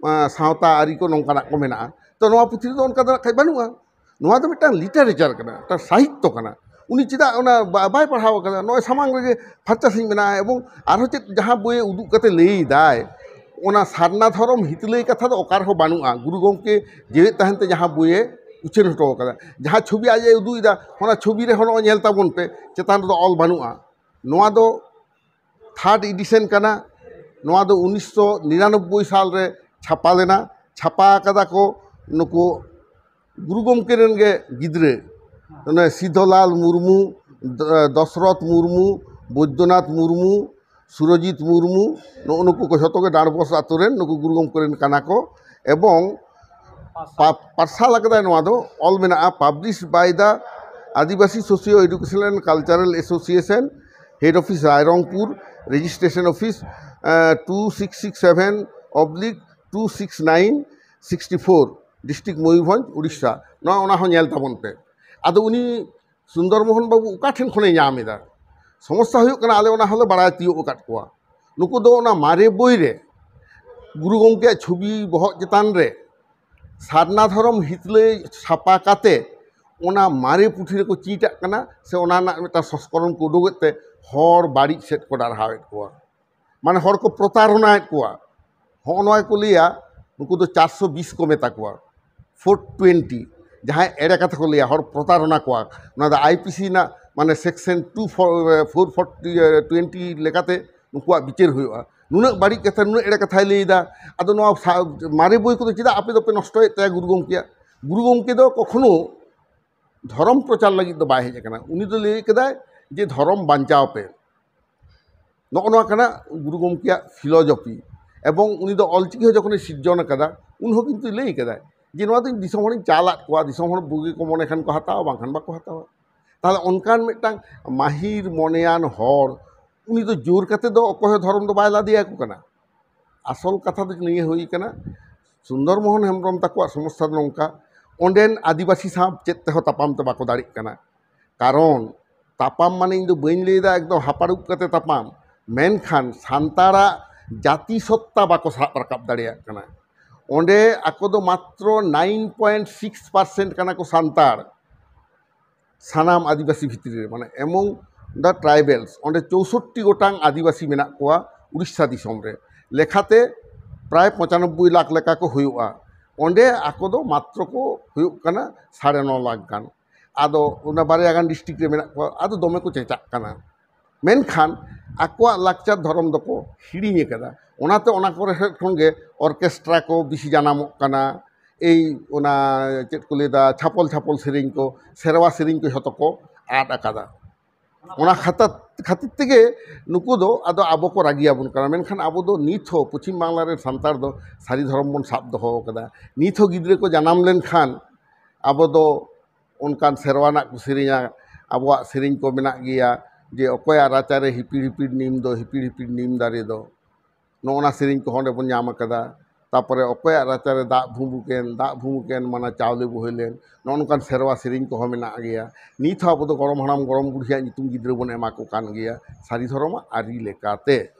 ᱟᱸ, ᱥᱟᱶᱛᱟ ᱟᱹᱨᱤ ᱠᱚ ᱱᱚᱝᱠᱟᱱᱟᱜ ᱠᱚ ᱢᱮᱱᱟᱜᱼᱟ᱾ ᱛᱚ, ᱱᱚᱣᱟ ᱯᱩᱛᱷᱤ ᱨᱮᱫᱚ ᱚᱱᱠᱟ ᱫᱚ ᱱᱟᱜ ᱠᱷᱟᱡ ᱵᱟᱹᱱᱩᱜᱼᱟ᱾ ᱱᱚᱣᱟ ᱫᱚ ᱢᱤᱫᱴᱟᱝ ᱞᱤᱴᱟᱨᱮᱪᱟᱨ ᱠᱟᱱᱟ, ᱢᱤᱫᱴᱟᱝ ᱥᱟᱦᱤᱛᱛᱚ ᱠᱟᱱᱟ᱾ ᱩᱱᱤ ᱪᱮᱫᱟᱜ ᱚᱱᱟ ᱵᱟ-, ᱵᱟᱭ ᱯᱟᱲᱦᱟᱣ ᱟᱠᱟᱫᱟ? ᱱᱚᱜᱼᱚᱭ ᱥᱟᱢᱟᱝ ᱨᱮᱜᱮ ᱯᱷᱟᱨᱪᱟ ᱥᱟᱺᱦᱤᱡ ᱢᱮᱱᱟᱜᱼᱟ᱾ ᱮᱵᱚᱝ ᱟᱨᱦᱚᱸ ᱪᱮᱫ ᱡᱟᱦᱟᱸ ᱵᱳᱭᱮ ᱩᱫᱩᱜ ᱠᱟᱛᱮ ᱞᱟᱹᱭ ᱫᱟᱭ, ᱚᱱᱟ ᱥᱟᱨᱱᱟ ᱫᱷᱚᱨᱚᱢ ᱦᱤᱛᱞᱟᱹᱭ ᱠᱟᱛᱷᱟ ᱫᱚ ᱚᱠᱟ ᱨᱮᱦᱚᱸ ᱵᱟᱹᱱᱩᱜᱼᱟ᱾ ᱜᱩᱨᱩ ᱜᱚᱢᱠᱮ ᱡᱮᱣᱮᱫ ᱛᱟᱦᱮᱱ ᱛᱮ ᱡᱟᱦᱟᱸ ᱵᱳᱭᱮ ᱩᱪᱷᱟᱹᱱ ᱦᱚᱴᱚ ᱟᱠᱟᱫᱟ, ᱡᱟᱦᱟᱸ ᱪᱷᱚᱵᱤ ᱟᱡ ᱮ ᱩᱫᱩᱜ ᱮᱫᱟ, ᱚᱱᱟ ᱪᱷᱚᱵᱤ ᱨᱮᱦᱚᱸ ᱱᱚᱜᱼᱚᱭ ᱧᱮᱞ ᱛᱟᱵᱚᱱ ᱯᱮ, ᱪᱮᱛᱟᱱ ᱨᱮᱫᱚ ᱚᱞ ᱵᱟᱹᱱᱩᱜᱼᱟ᱾ ᱱᱚᱣᱟ ᱫᱚ ᱛᱷᱟᱨᱰ ᱮᱰᱤᱥᱚᱱ ᱠᱟᱱᱟ᱾ ᱱᱚᱣᱟ ᱫᱚ ᱩᱱᱤᱥᱥᱚ ᱱᱤᱨᱟᱱᱚᱵᱵᱳᱭ ᱥᱟᱞ ᱨᱮ ᱪᱷᱟᱯᱟ ᱞᱮᱱᱟ᱾ ᱪᱷᱟᱯᱟ ᱟᱠᱟᱫᱟ ᱠᱚ ᱱᱩᱠᱩ ᱜᱩᱨᱩ ᱜᱚᱢᱠᱮ ᱨᱮᱱ ᱜᱮ ᱜᱤᱫᱽᱨᱟᱹ, ᱚᱱᱮ ᱥᱤᱫᱷᱚᱞᱟᱞ ᱢᱩᱨᱢᱩ, ᱫ-, ᱫᱚᱥᱨᱚᱛᱷ ᱢᱩᱨᱢᱩ, ᱵᱳᱭᱫᱚᱱᱟᱛᱷ ᱢᱩᱨᱢᱩ, ᱥᱩᱨᱚᱡᱤᱛ ᱢᱩᱨᱢᱩ, ᱱᱩᱜᱼᱩ ᱱᱩᱠᱩ ᱠᱚ ᱡᱷᱚᱛᱚ ᱜᱮ ᱰᱟᱸᱰᱵᱚᱥ ᱟᱛᱳ ᱨᱮᱱ ᱱᱩᱠᱩ ᱜᱩᱨᱩ ᱜᱚᱢᱠᱮ ᱨᱮᱱ ᱠᱟᱱᱟ ᱠᱚ᱾ ᱮᱵᱚᱝ ᱯᱟ-, ᱯᱟᱨᱥᱟᱞ ᱟᱠᱟᱫᱟᱭ ᱱᱚᱣᱟ ᱫᱚ, ᱚᱞ ᱢᱮᱱᱟᱜᱼᱟ, published by the Adivasi Socio Educational and Cultural Association, head office Rairongpur, registration office, two six six seven oblique two six nine sixty four, district Mayurbhanj, Odisha. ᱱᱚᱣᱟ, ᱚᱱᱟ ᱦᱚᱸ ᱧᱮᱞ ᱛᱟᱵᱚᱱ ᱯᱮ᱾ ᱟᱫᱚ ᱩᱱᱤ ᱥᱩᱱᱫᱚᱨ ᱢᱳᱦᱚᱱ ᱵᱟᱹᱵᱩ ᱚᱠᱟ ᱴᱷᱮᱱ ᱠᱷᱚᱱᱮ ᱧᱟᱢ ᱮᱫᱟ? ᱥᱚᱢᱚᱥᱥᱟ ᱦᱩᱭᱩᱜ ᱠᱟᱱᱟ, ᱟᱞᱮ ᱚᱱᱟ ᱦᱚᱸᱞᱮ ᱵᱟᱲᱟᱭ ᱛᱤᱭᱳᱜ ᱟᱠᱟᱫ ᱠᱚᱣᱟ᱾ ᱱᱩᱠᱩ ᱫᱚ ᱚᱱᱟ ᱢᱟᱨᱮ ᱵᱳᱭ ᱨᱮ ᱜᱩᱨᱩ ᱜᱚᱢᱠᱮᱭᱟᱜ ᱪᱷᱚᱵᱤ ᱵᱚᱦᱚᱜ ᱪᱮᱛᱟᱱ ᱨᱮ ᱥᱟᱨᱱᱟ ᱫᱷᱚᱨᱚᱢ ᱦᱤᱛᱞᱟᱹᱭ ᱪᱷᱟᱯᱟ ᱠᱟᱛᱮ ᱚᱱᱟ ᱢᱟᱨᱮ ᱯᱩᱛᱷᱤ ᱨᱮᱠᱚ ᱪᱤᱴᱟᱜ ᱠᱟᱱᱟ, ᱥᱮ ᱚᱱᱟ ᱨᱮᱱᱟᱜ ᱢᱤᱫᱴᱟᱝ ᱥᱚᱝᱥᱠᱚᱨᱚᱱ ᱠᱚ ᱩᱰᱩᱠᱮᱫ ᱛᱮ ᱦᱚᱲ ᱵᱟᱹᱲᱤᱡ ᱥᱮᱫ ᱠᱚ ᱰᱟᱨᱦᱟᱣᱮᱫ ᱠᱚᱣᱟ, ᱢᱟᱱᱮ ᱦᱚᱲ ᱠᱚ ᱯᱨᱚᱛᱟᱨᱚᱱᱟᱭᱮᱫ ᱠᱚᱣᱟ᱾ ᱦᱚᱸᱜᱼᱚ ᱱᱚᱣᱟ ᱜᱮᱠᱚ ᱞᱟᱹᱭᱟ, ᱱᱩᱠᱩ ᱫᱚ ᱪᱟᱨᱥᱚ ᱵᱤᱥ ᱠᱚ ᱢᱮᱛᱟ ᱠᱚᱣᱟ, ᱯᱷᱳᱨ ᱴᱩᱭᱮᱱᱴᱤ, ᱡᱟᱦᱟᱸᱭ ᱮᱲᱮ ᱠᱟᱛᱷᱟ ᱠᱚ ᱞᱟᱹᱭᱟ, ᱦᱚᱲ ᱯᱨᱚᱛᱟᱨᱚᱱᱟ ᱠᱚᱣᱟ᱾ ᱚᱱᱟ ᱫᱚ ᱟᱭ ᱯᱤ ᱥᱤ ᱨᱮᱱᱟᱜ, ᱢᱟᱱᱮ, section two four four twenty ᱞᱮᱠᱟᱛᱮ ᱱᱩᱠᱩᱣᱟᱜ ᱵᱤᱪᱟᱹᱨ ᱦᱩᱭᱩᱜᱼᱟ᱾ ᱱᱩᱱᱟᱹᱜ ᱵᱟᱹᱲᱤᱡ ᱠᱟᱛᱷᱟ, ᱱᱩᱱᱟᱹᱜ ᱮᱲᱮ ᱠᱟᱛᱷᱟᱭ ᱞᱟᱹᱭ ᱮᱫᱟ᱾ ᱟᱫᱚ ᱱᱚᱣᱟ ᱥᱟ-, ᱢᱟᱨᱮ ᱵᱳᱭ ᱠᱚᱫᱚ ᱪᱮᱫᱟᱜ ᱟᱯᱮ ᱫᱚᱯᱮ ᱱᱚᱥᱴᱚᱭᱮᱫ ᱛᱟᱭᱟ ᱜᱩᱨᱩ ᱜᱚᱢᱠᱮᱭᱟᱜ? ᱜᱩᱨᱩ ᱜᱚᱢᱠᱮ ᱫᱚ ᱠᱚᱠᱷᱚᱱᱳ ᱫᱷᱚᱨᱚᱢ ᱯᱨᱚᱪᱟᱨ ᱞᱟᱹᱜᱤᱫ ᱫᱚ ᱵᱟᱭ ᱦᱮᱡ ᱟᱠᱟᱱᱟ᱾ ᱩᱱᱤ ᱫᱚ ᱞᱟᱹᱭ ᱠᱮᱫᱟᱭ ᱡᱮ ᱫᱷᱚᱨᱚᱢ ᱵᱟᱧᱪᱟᱣ ᱯᱮ᱾ ᱱᱚᱜᱼᱚ ᱱᱚᱣᱟ ᱠᱟᱱᱟ ᱜᱩᱨᱩ ᱜᱚᱢᱠᱮᱭᱟᱜ ᱯᱷᱤᱞᱳᱡᱚᱯᱷᱤ᱾ ᱮᱵᱚᱝ ᱩᱱᱤ ᱫᱚ ᱚᱞᱪᱤᱠᱤ ᱦᱚᱸ ᱡᱚᱠᱷᱚᱱᱮ ᱥᱤᱨᱡᱚᱱ ᱟᱠᱟᱫᱟ, ᱩᱱ ᱦᱚᱸ ᱠᱤᱱᱛᱩ ᱞᱟᱹᱭ ᱠᱟᱫᱟᱭ ᱡᱮ ᱱᱚᱣᱟ ᱫᱚ ᱤᱧ ᱫᱤᱥᱚᱢ ᱦᱚᱲᱤᱧ ᱪᱟᱞ ᱟᱫ ᱠᱚᱣᱟ, ᱫᱤᱥᱚᱢ ᱦᱚᱲ ᱵᱩᱜᱤ ᱠᱚ ᱢᱚᱱᱮ ᱠᱷᱟᱱ ᱠᱚ ᱦᱟᱛᱟᱣᱟ, ᱵᱟᱝᱠᱷᱟᱱ ᱵᱟᱠᱚ ᱦᱟᱛᱟᱣᱟ᱾ ᱛᱟᱦᱚᱞᱮ ᱚᱱᱠᱟᱱ ᱢᱤᱫᱴᱟᱝ ᱢᱟᱹᱦᱤᱨ ᱢᱚᱱᱮᱭᱟᱱ ᱦᱚᱲ, ᱩᱱᱤ ᱫᱚ ᱡᱳᱨ ᱠᱟᱛᱮ ᱫᱚ ᱚᱠᱚᱭ ᱦᱚᱸ ᱫᱷᱚᱨᱚᱢ ᱫᱚ ᱵᱟᱭ ᱞᱟᱫᱮᱭᱟᱠᱚ ᱠᱟᱱᱟ᱾ ᱟᱥᱚᱞ ᱠᱟᱛᱷᱟ ᱫᱚ ᱱᱤᱭᱟᱹ ᱦᱩᱭ ᱠᱟᱱᱟ, ᱥᱩᱱᱫᱚᱨ ᱢᱳᱦᱚᱱ ᱦᱮᱢᱵᱨᱚᱢ ᱛᱟᱠᱚᱣᱟᱜ ᱥᱚᱢᱚᱥᱥᱟ ᱫᱚ ᱱᱚᱝᱠᱟ, ᱚᱸᱰᱮᱱ ᱟᱹᱫᱤᱵᱟᱹᱥᱤ ᱥᱟᱶ ᱪᱮᱫ ᱛᱮᱦᱚᱸ ᱛᱟᱯᱟᱢ ᱛᱮ ᱵᱟᱠᱚ ᱫᱟᱲᱮᱜ ᱠᱟᱱᱟ᱾ ᱠᱟᱨᱚᱱ ᱛᱟᱯᱟᱢ ᱢᱟᱱᱮ ᱤᱧ ᱫᱚ ᱵᱟᱹᱧ ᱞᱟᱹᱭᱫᱟ ᱮᱠᱫᱚᱢ ᱦᱟᱯᱟᱲᱩᱵ ᱠᱟᱛᱮ ᱛᱟᱯᱟᱢ, ᱢᱮᱱᱠᱷᱟᱱ ᱥᱟᱱᱛᱟᱲᱟᱜ ᱡᱟᱹᱛᱤ ᱥᱚᱛᱛᱟ ᱵᱟᱠᱚ ᱥᱟᱵ ᱨᱟᱠᱟᱵ ᱫᱟᱲᱮᱭᱟᱜ ᱠᱟᱱᱟ᱾ ᱚᱸᱰᱮ ᱟᱠᱚ ᱫᱚ ᱢᱟᱛᱨᱚ ᱱᱟᱭᱤᱱ ᱯᱚᱭᱮᱱᱴ ᱥᱤᱠᱥ ᱯᱟᱨᱥᱮᱱᱴ ᱠᱟᱱᱟ ᱠᱚ ᱥᱟᱱᱛᱟᱲ, ᱥᱟᱱᱟᱢ ᱟᱹᱫᱤᱵᱟᱹᱥᱤ ᱵᱷᱤᱛᱨᱤ ᱨᱮ, ᱢᱟᱱᱮ among the tribals, ᱚᱸᱰᱮ ᱪᱳᱥᱳᱴᱴᱤ ᱜᱚᱴᱟᱝ ᱟᱹᱫᱤᱵᱟᱹᱥᱤ ᱢᱮᱱᱟᱜ ᱠᱚᱣᱟ ᱩᱲᱤᱥᱥᱟ ᱫᱤᱥᱚᱢ ᱨᱮ᱾ ᱞᱮᱠᱷᱟᱛᱮ ᱯᱨᱟᱭ ᱯᱚᱸᱪᱟᱱᱚᱵᱵᱳᱭ ᱞᱟᱠᱷ ᱞᱮᱠᱟ ᱠᱚ ᱦᱩᱭᱩᱜᱼᱟ᱾ ᱚᱸᱰᱮ ᱟᱠᱚ ᱫᱚ ᱢᱟᱛᱨᱚ ᱠᱚ ᱦᱩᱭᱩᱜ ᱠᱟᱱᱟ ᱥᱟᱲᱮ ᱱᱚ ᱞᱟᱠᱷ ᱜᱟᱱ᱾ ᱟᱫᱚ ᱚᱱᱟ ᱵᱟᱨᱭᱟ ᱜᱟᱱ ᱰᱤᱥᱴᱨᱤᱠᱴ ᱨᱮ ᱢᱮᱱᱟᱜ ᱠᱚᱣᱟ, ᱟᱫᱚ ᱫᱚᱢᱮ ᱠᱚ ᱪᱮᱸᱪᱟᱜ ᱠᱟᱱᱟ᱾ ᱢᱮᱱᱠᱷᱟᱱ ᱟᱠᱚᱣᱟᱜ ᱞᱟᱠᱪᱟᱨ ᱫᱷᱚᱨᱚᱢ ᱫᱚᱠᱚ ᱦᱤᱲᱤᱧ ᱟᱠᱟᱫᱟ᱾ ᱚᱱᱟᱛᱮ ᱚᱱᱟ ᱠᱚᱨᱮ ᱥᱮᱫ ᱠᱷᱚᱱ ᱜᱮ ᱚᱨᱠᱮᱥᱴᱨᱟ ᱠᱚ ᱵᱮᱥᱤ ᱡᱟᱱᱟᱢᱚᱜ ᱠᱟᱱᱟ, ᱮᱭ ᱚᱱᱟ ᱪᱮᱫ ᱠᱚ ᱞᱟᱹᱭᱫᱟ, ᱪᱷᱟᱯᱚᱞ ᱪᱷᱟᱯᱚᱞ ᱥᱮᱨᱮᱧ ᱠᱚ, ᱥᱮᱨᱣᱟ ᱥᱮᱨᱮᱧ ᱠᱚ ᱡᱷᱚᱛᱚ ᱠᱚ ᱟᱫ ᱟᱠᱟᱫᱟ᱾ ᱚᱱᱟ ᱠᱷᱟᱛᱟ-, ᱠᱷᱟᱹᱛᱤᱨ ᱛᱮᱜᱮ ᱱᱩᱠᱩ ᱫᱚ ᱟᱫᱚ ᱟᱵᱚ ᱠᱚ ᱨᱟᱹᱜᱤ ᱟᱵᱚᱱ ᱠᱟᱱᱟ᱾ ᱢᱮᱱᱠᱷᱟᱱ ᱟᱵᱚ ᱫᱚ ᱱᱤᱛ ᱦᱚᱸ ᱯᱚᱪᱷᱤᱢ ᱵᱟᱝᱞᱟ ᱨᱮᱱ ᱥᱟᱱᱛᱟᱲ ᱫᱚ ᱥᱟᱹᱨᱤ ᱫᱷᱚᱨᱚᱢ ᱵᱚᱱ ᱥᱟᱵ ᱫᱚᱦᱚ ᱟᱠᱟᱫᱟ᱾ ᱱᱤᱛ ᱦᱚᱸ ᱜᱤᱫᱽᱨᱟᱹ ᱠᱚ ᱡᱟᱱᱟᱢ ᱞᱮᱱᱠᱷᱟᱱ ᱟᱵᱚ ᱫᱚ ᱚᱱᱠᱟᱱ ᱥᱮᱨᱣᱟ ᱨᱮᱱᱟᱜ ᱠᱚ ᱥᱮᱨᱮᱧᱟ᱾ ᱟᱵᱚᱣᱟᱜ ᱥᱮᱨᱮᱧ ᱠᱚ ᱢᱮᱱᱟᱜ ᱜᱮᱭᱟ ᱡᱮ, "ᱚᱠᱚᱭᱟᱜ ᱨᱟᱪᱟᱨᱮ ᱦᱤᱯᱤᱲ ᱦᱤᱯᱤᱲ ᱱᱤᱢ ᱫᱚ, ᱦᱤᱯᱤᱲ ᱦᱤᱯᱤᱲ ᱱᱤᱢ ᱫᱟᱨᱮ ᱫᱚ", ᱱᱚᱜᱼᱚ ᱱᱟ ᱥᱮᱨᱮᱧ ᱠᱚᱦᱚᱸ ᱚᱸᱰᱮ ᱵᱚᱱ ᱧᱟᱢ ᱟᱠᱟᱫᱟ᱾ ᱛᱟᱨᱯᱚᱨᱮ "ᱚᱠᱚᱭᱟᱜ ᱨᱟᱪᱟᱨᱮ ᱫᱟᱜ ᱵᱷᱩᱸᱵᱩᱠ ᱮᱱ, ᱫᱟᱜ ᱵᱷᱩᱸᱵᱩᱠ ᱮᱱ, ᱢᱟᱱᱟ ᱪᱟᱣᱞᱮ ᱵᱳᱦᱮᱞ ᱮᱱ", ᱱᱚᱜᱼᱚ ᱱᱚᱝᱠᱟᱱ ᱥᱮᱨᱣᱟ ᱥᱮᱨᱮᱧ ᱠᱚᱦᱚᱸ ᱢᱮᱱᱟᱜ ᱜᱮᱭᱟ᱾ ᱱᱤᱛ ᱦᱚᱸ ᱟᱵᱚ ᱫᱚ ᱜᱚᱲᱚᱢ ᱦᱟᱲᱟᱢ ᱜᱚᱲᱚᱢ ᱵᱩᱲᱦᱤᱭᱟᱜ ᱧᱩᱛᱩᱢ ᱜᱤᱫᱽᱨᱟᱹ ᱵᱚᱱ ᱮᱢᱟ ᱠᱚ ᱠᱟᱱ ᱜᱮᱭᱟ ᱥᱟᱹᱨᱤ ᱫᱷᱚᱨᱚᱢᱟᱜ ᱟᱹᱨᱤ ᱞᱮᱠᱟᱛᱮ᱾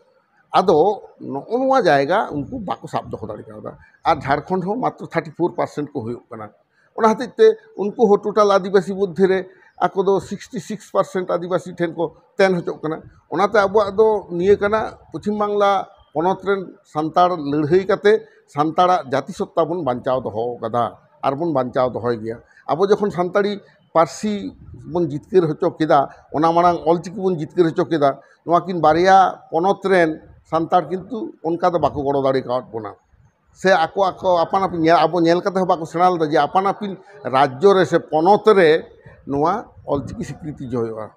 ᱟᱫᱚ ᱱᱚᱜᱼᱚ ᱱᱚᱣᱟ ᱡᱟᱭᱜᱟ ᱩᱱᱠᱩ ᱵᱟᱠᱚ ᱥᱟᱵ ᱫᱚᱦᱚ ᱫᱟᱲᱮ ᱠᱟᱣᱫᱟ᱾ ᱟᱨ ᱡᱷᱟᱲᱠᱷᱚᱸᱰ ᱦᱚᱸ ᱢᱟᱛᱨᱚ ᱛᱷᱟᱨᱴᱤ ᱯᱷᱳᱨ ᱯᱟᱨᱥᱮᱱᱴ ᱠᱚ ᱦᱩᱭᱩᱜ ᱠᱟᱱᱟ᱾ ᱚᱱᱟ ᱦᱚᱛᱮᱡ ᱛᱮ ᱩᱱᱠᱩ ᱦᱚᱸ ᱴᱳᱴᱟᱞ ᱟᱹᱫᱤᱵᱟᱹᱥᱤ ᱢᱚᱫᱽᱫᱷᱮ ᱨᱮ ᱟᱠᱚ ᱫᱚ ᱥᱤᱠᱥᱴᱤ ᱥᱤᱠᱥ ᱯᱟᱨᱥᱮᱱᱴ ᱟᱹᱫᱤᱵᱟᱹᱥᱤ ᱴᱷᱮᱱ ᱠᱚ ᱛᱮᱱ ᱦᱚᱪᱚᱜ ᱠᱟᱱᱟ᱾ ᱚᱱᱟᱛᱮ ᱟᱵᱚᱣᱟᱜ ᱫᱚ ᱱᱤᱭᱟᱹ ᱠᱟᱱᱟ, ᱯᱚᱪᱷᱤᱢ ᱵᱟᱝᱞᱟ ᱯᱚᱱᱚᱛ ᱨᱮᱱ ᱥᱟᱱᱛᱟᱲ ᱞᱟᱹᱲᱦᱟᱹᱭ ᱠᱟᱛᱮ ᱥᱟᱱᱛᱟᱲᱟᱜ ᱡᱟᱹᱛᱤ ᱥᱚᱛᱛᱟ ᱵᱚᱱ ᱵᱟᱧᱪᱟᱣ ᱫᱚᱦᱚ ᱟᱠᱟᱫᱟ ᱟᱨ ᱵᱚᱱ ᱵᱟᱧᱪᱟᱣ ᱫᱚᱦᱚᱭ ᱜᱮᱭᱟ᱾ ᱟᱵᱚ ᱡᱚᱠᱷᱚᱱ ᱥᱟᱱᱛᱟᱲᱤ ᱯᱟᱹᱨᱥᱤ ᱵᱚᱱ ᱡᱤᱛᱠᱟᱹᱨ ᱦᱚᱪᱚ ᱠᱮᱫᱟ, ᱚᱱᱟ ᱢᱟᱲᱟᱝ ᱚᱞᱪᱤᱠᱤ ᱵᱚᱱ ᱡᱤᱛᱠᱟᱹᱨ ᱦᱚᱪᱚ ᱠᱮᱫᱟ, ᱱᱚᱣᱟ ᱠᱤᱱ ᱵᱟᱨᱭᱟ ᱯᱚᱱᱚᱛ ᱨᱮᱱ ᱥᱟᱱᱛᱟᱲ ᱠᱤᱱᱛᱩ ᱚᱱᱠᱟ ᱫᱚ ᱵᱟᱠᱚ ᱜᱚᱲᱚ ᱫᱟᱲᱮ ᱠᱟᱣᱟᱫ ᱵᱚᱱᱟ᱾ ᱥᱮ ᱟᱠᱚ ᱟᱠᱚ ᱟᱯᱟᱱ ᱟᱹᱯᱤᱱ ᱧᱮᱞ, ᱟᱵᱚ ᱧᱮᱞ ᱠᱟᱛᱮ ᱦᱚᱸ ᱵᱟᱠᱚ ᱥᱮᱬᱟ ᱞᱮᱫᱟ ᱡᱮ ᱟᱯᱟᱱ ᱟᱹᱯᱤᱱ ᱨᱟᱡᱽᱡᱚ ᱨᱮ ᱥᱮ ᱯᱚᱱᱚᱛ ᱨᱮ ᱱᱚᱣᱟ ᱚᱞᱪᱤᱠᱤ ᱥᱤᱠᱨᱤᱛᱤ ᱦᱩᱭᱩᱜᱼᱟ᱾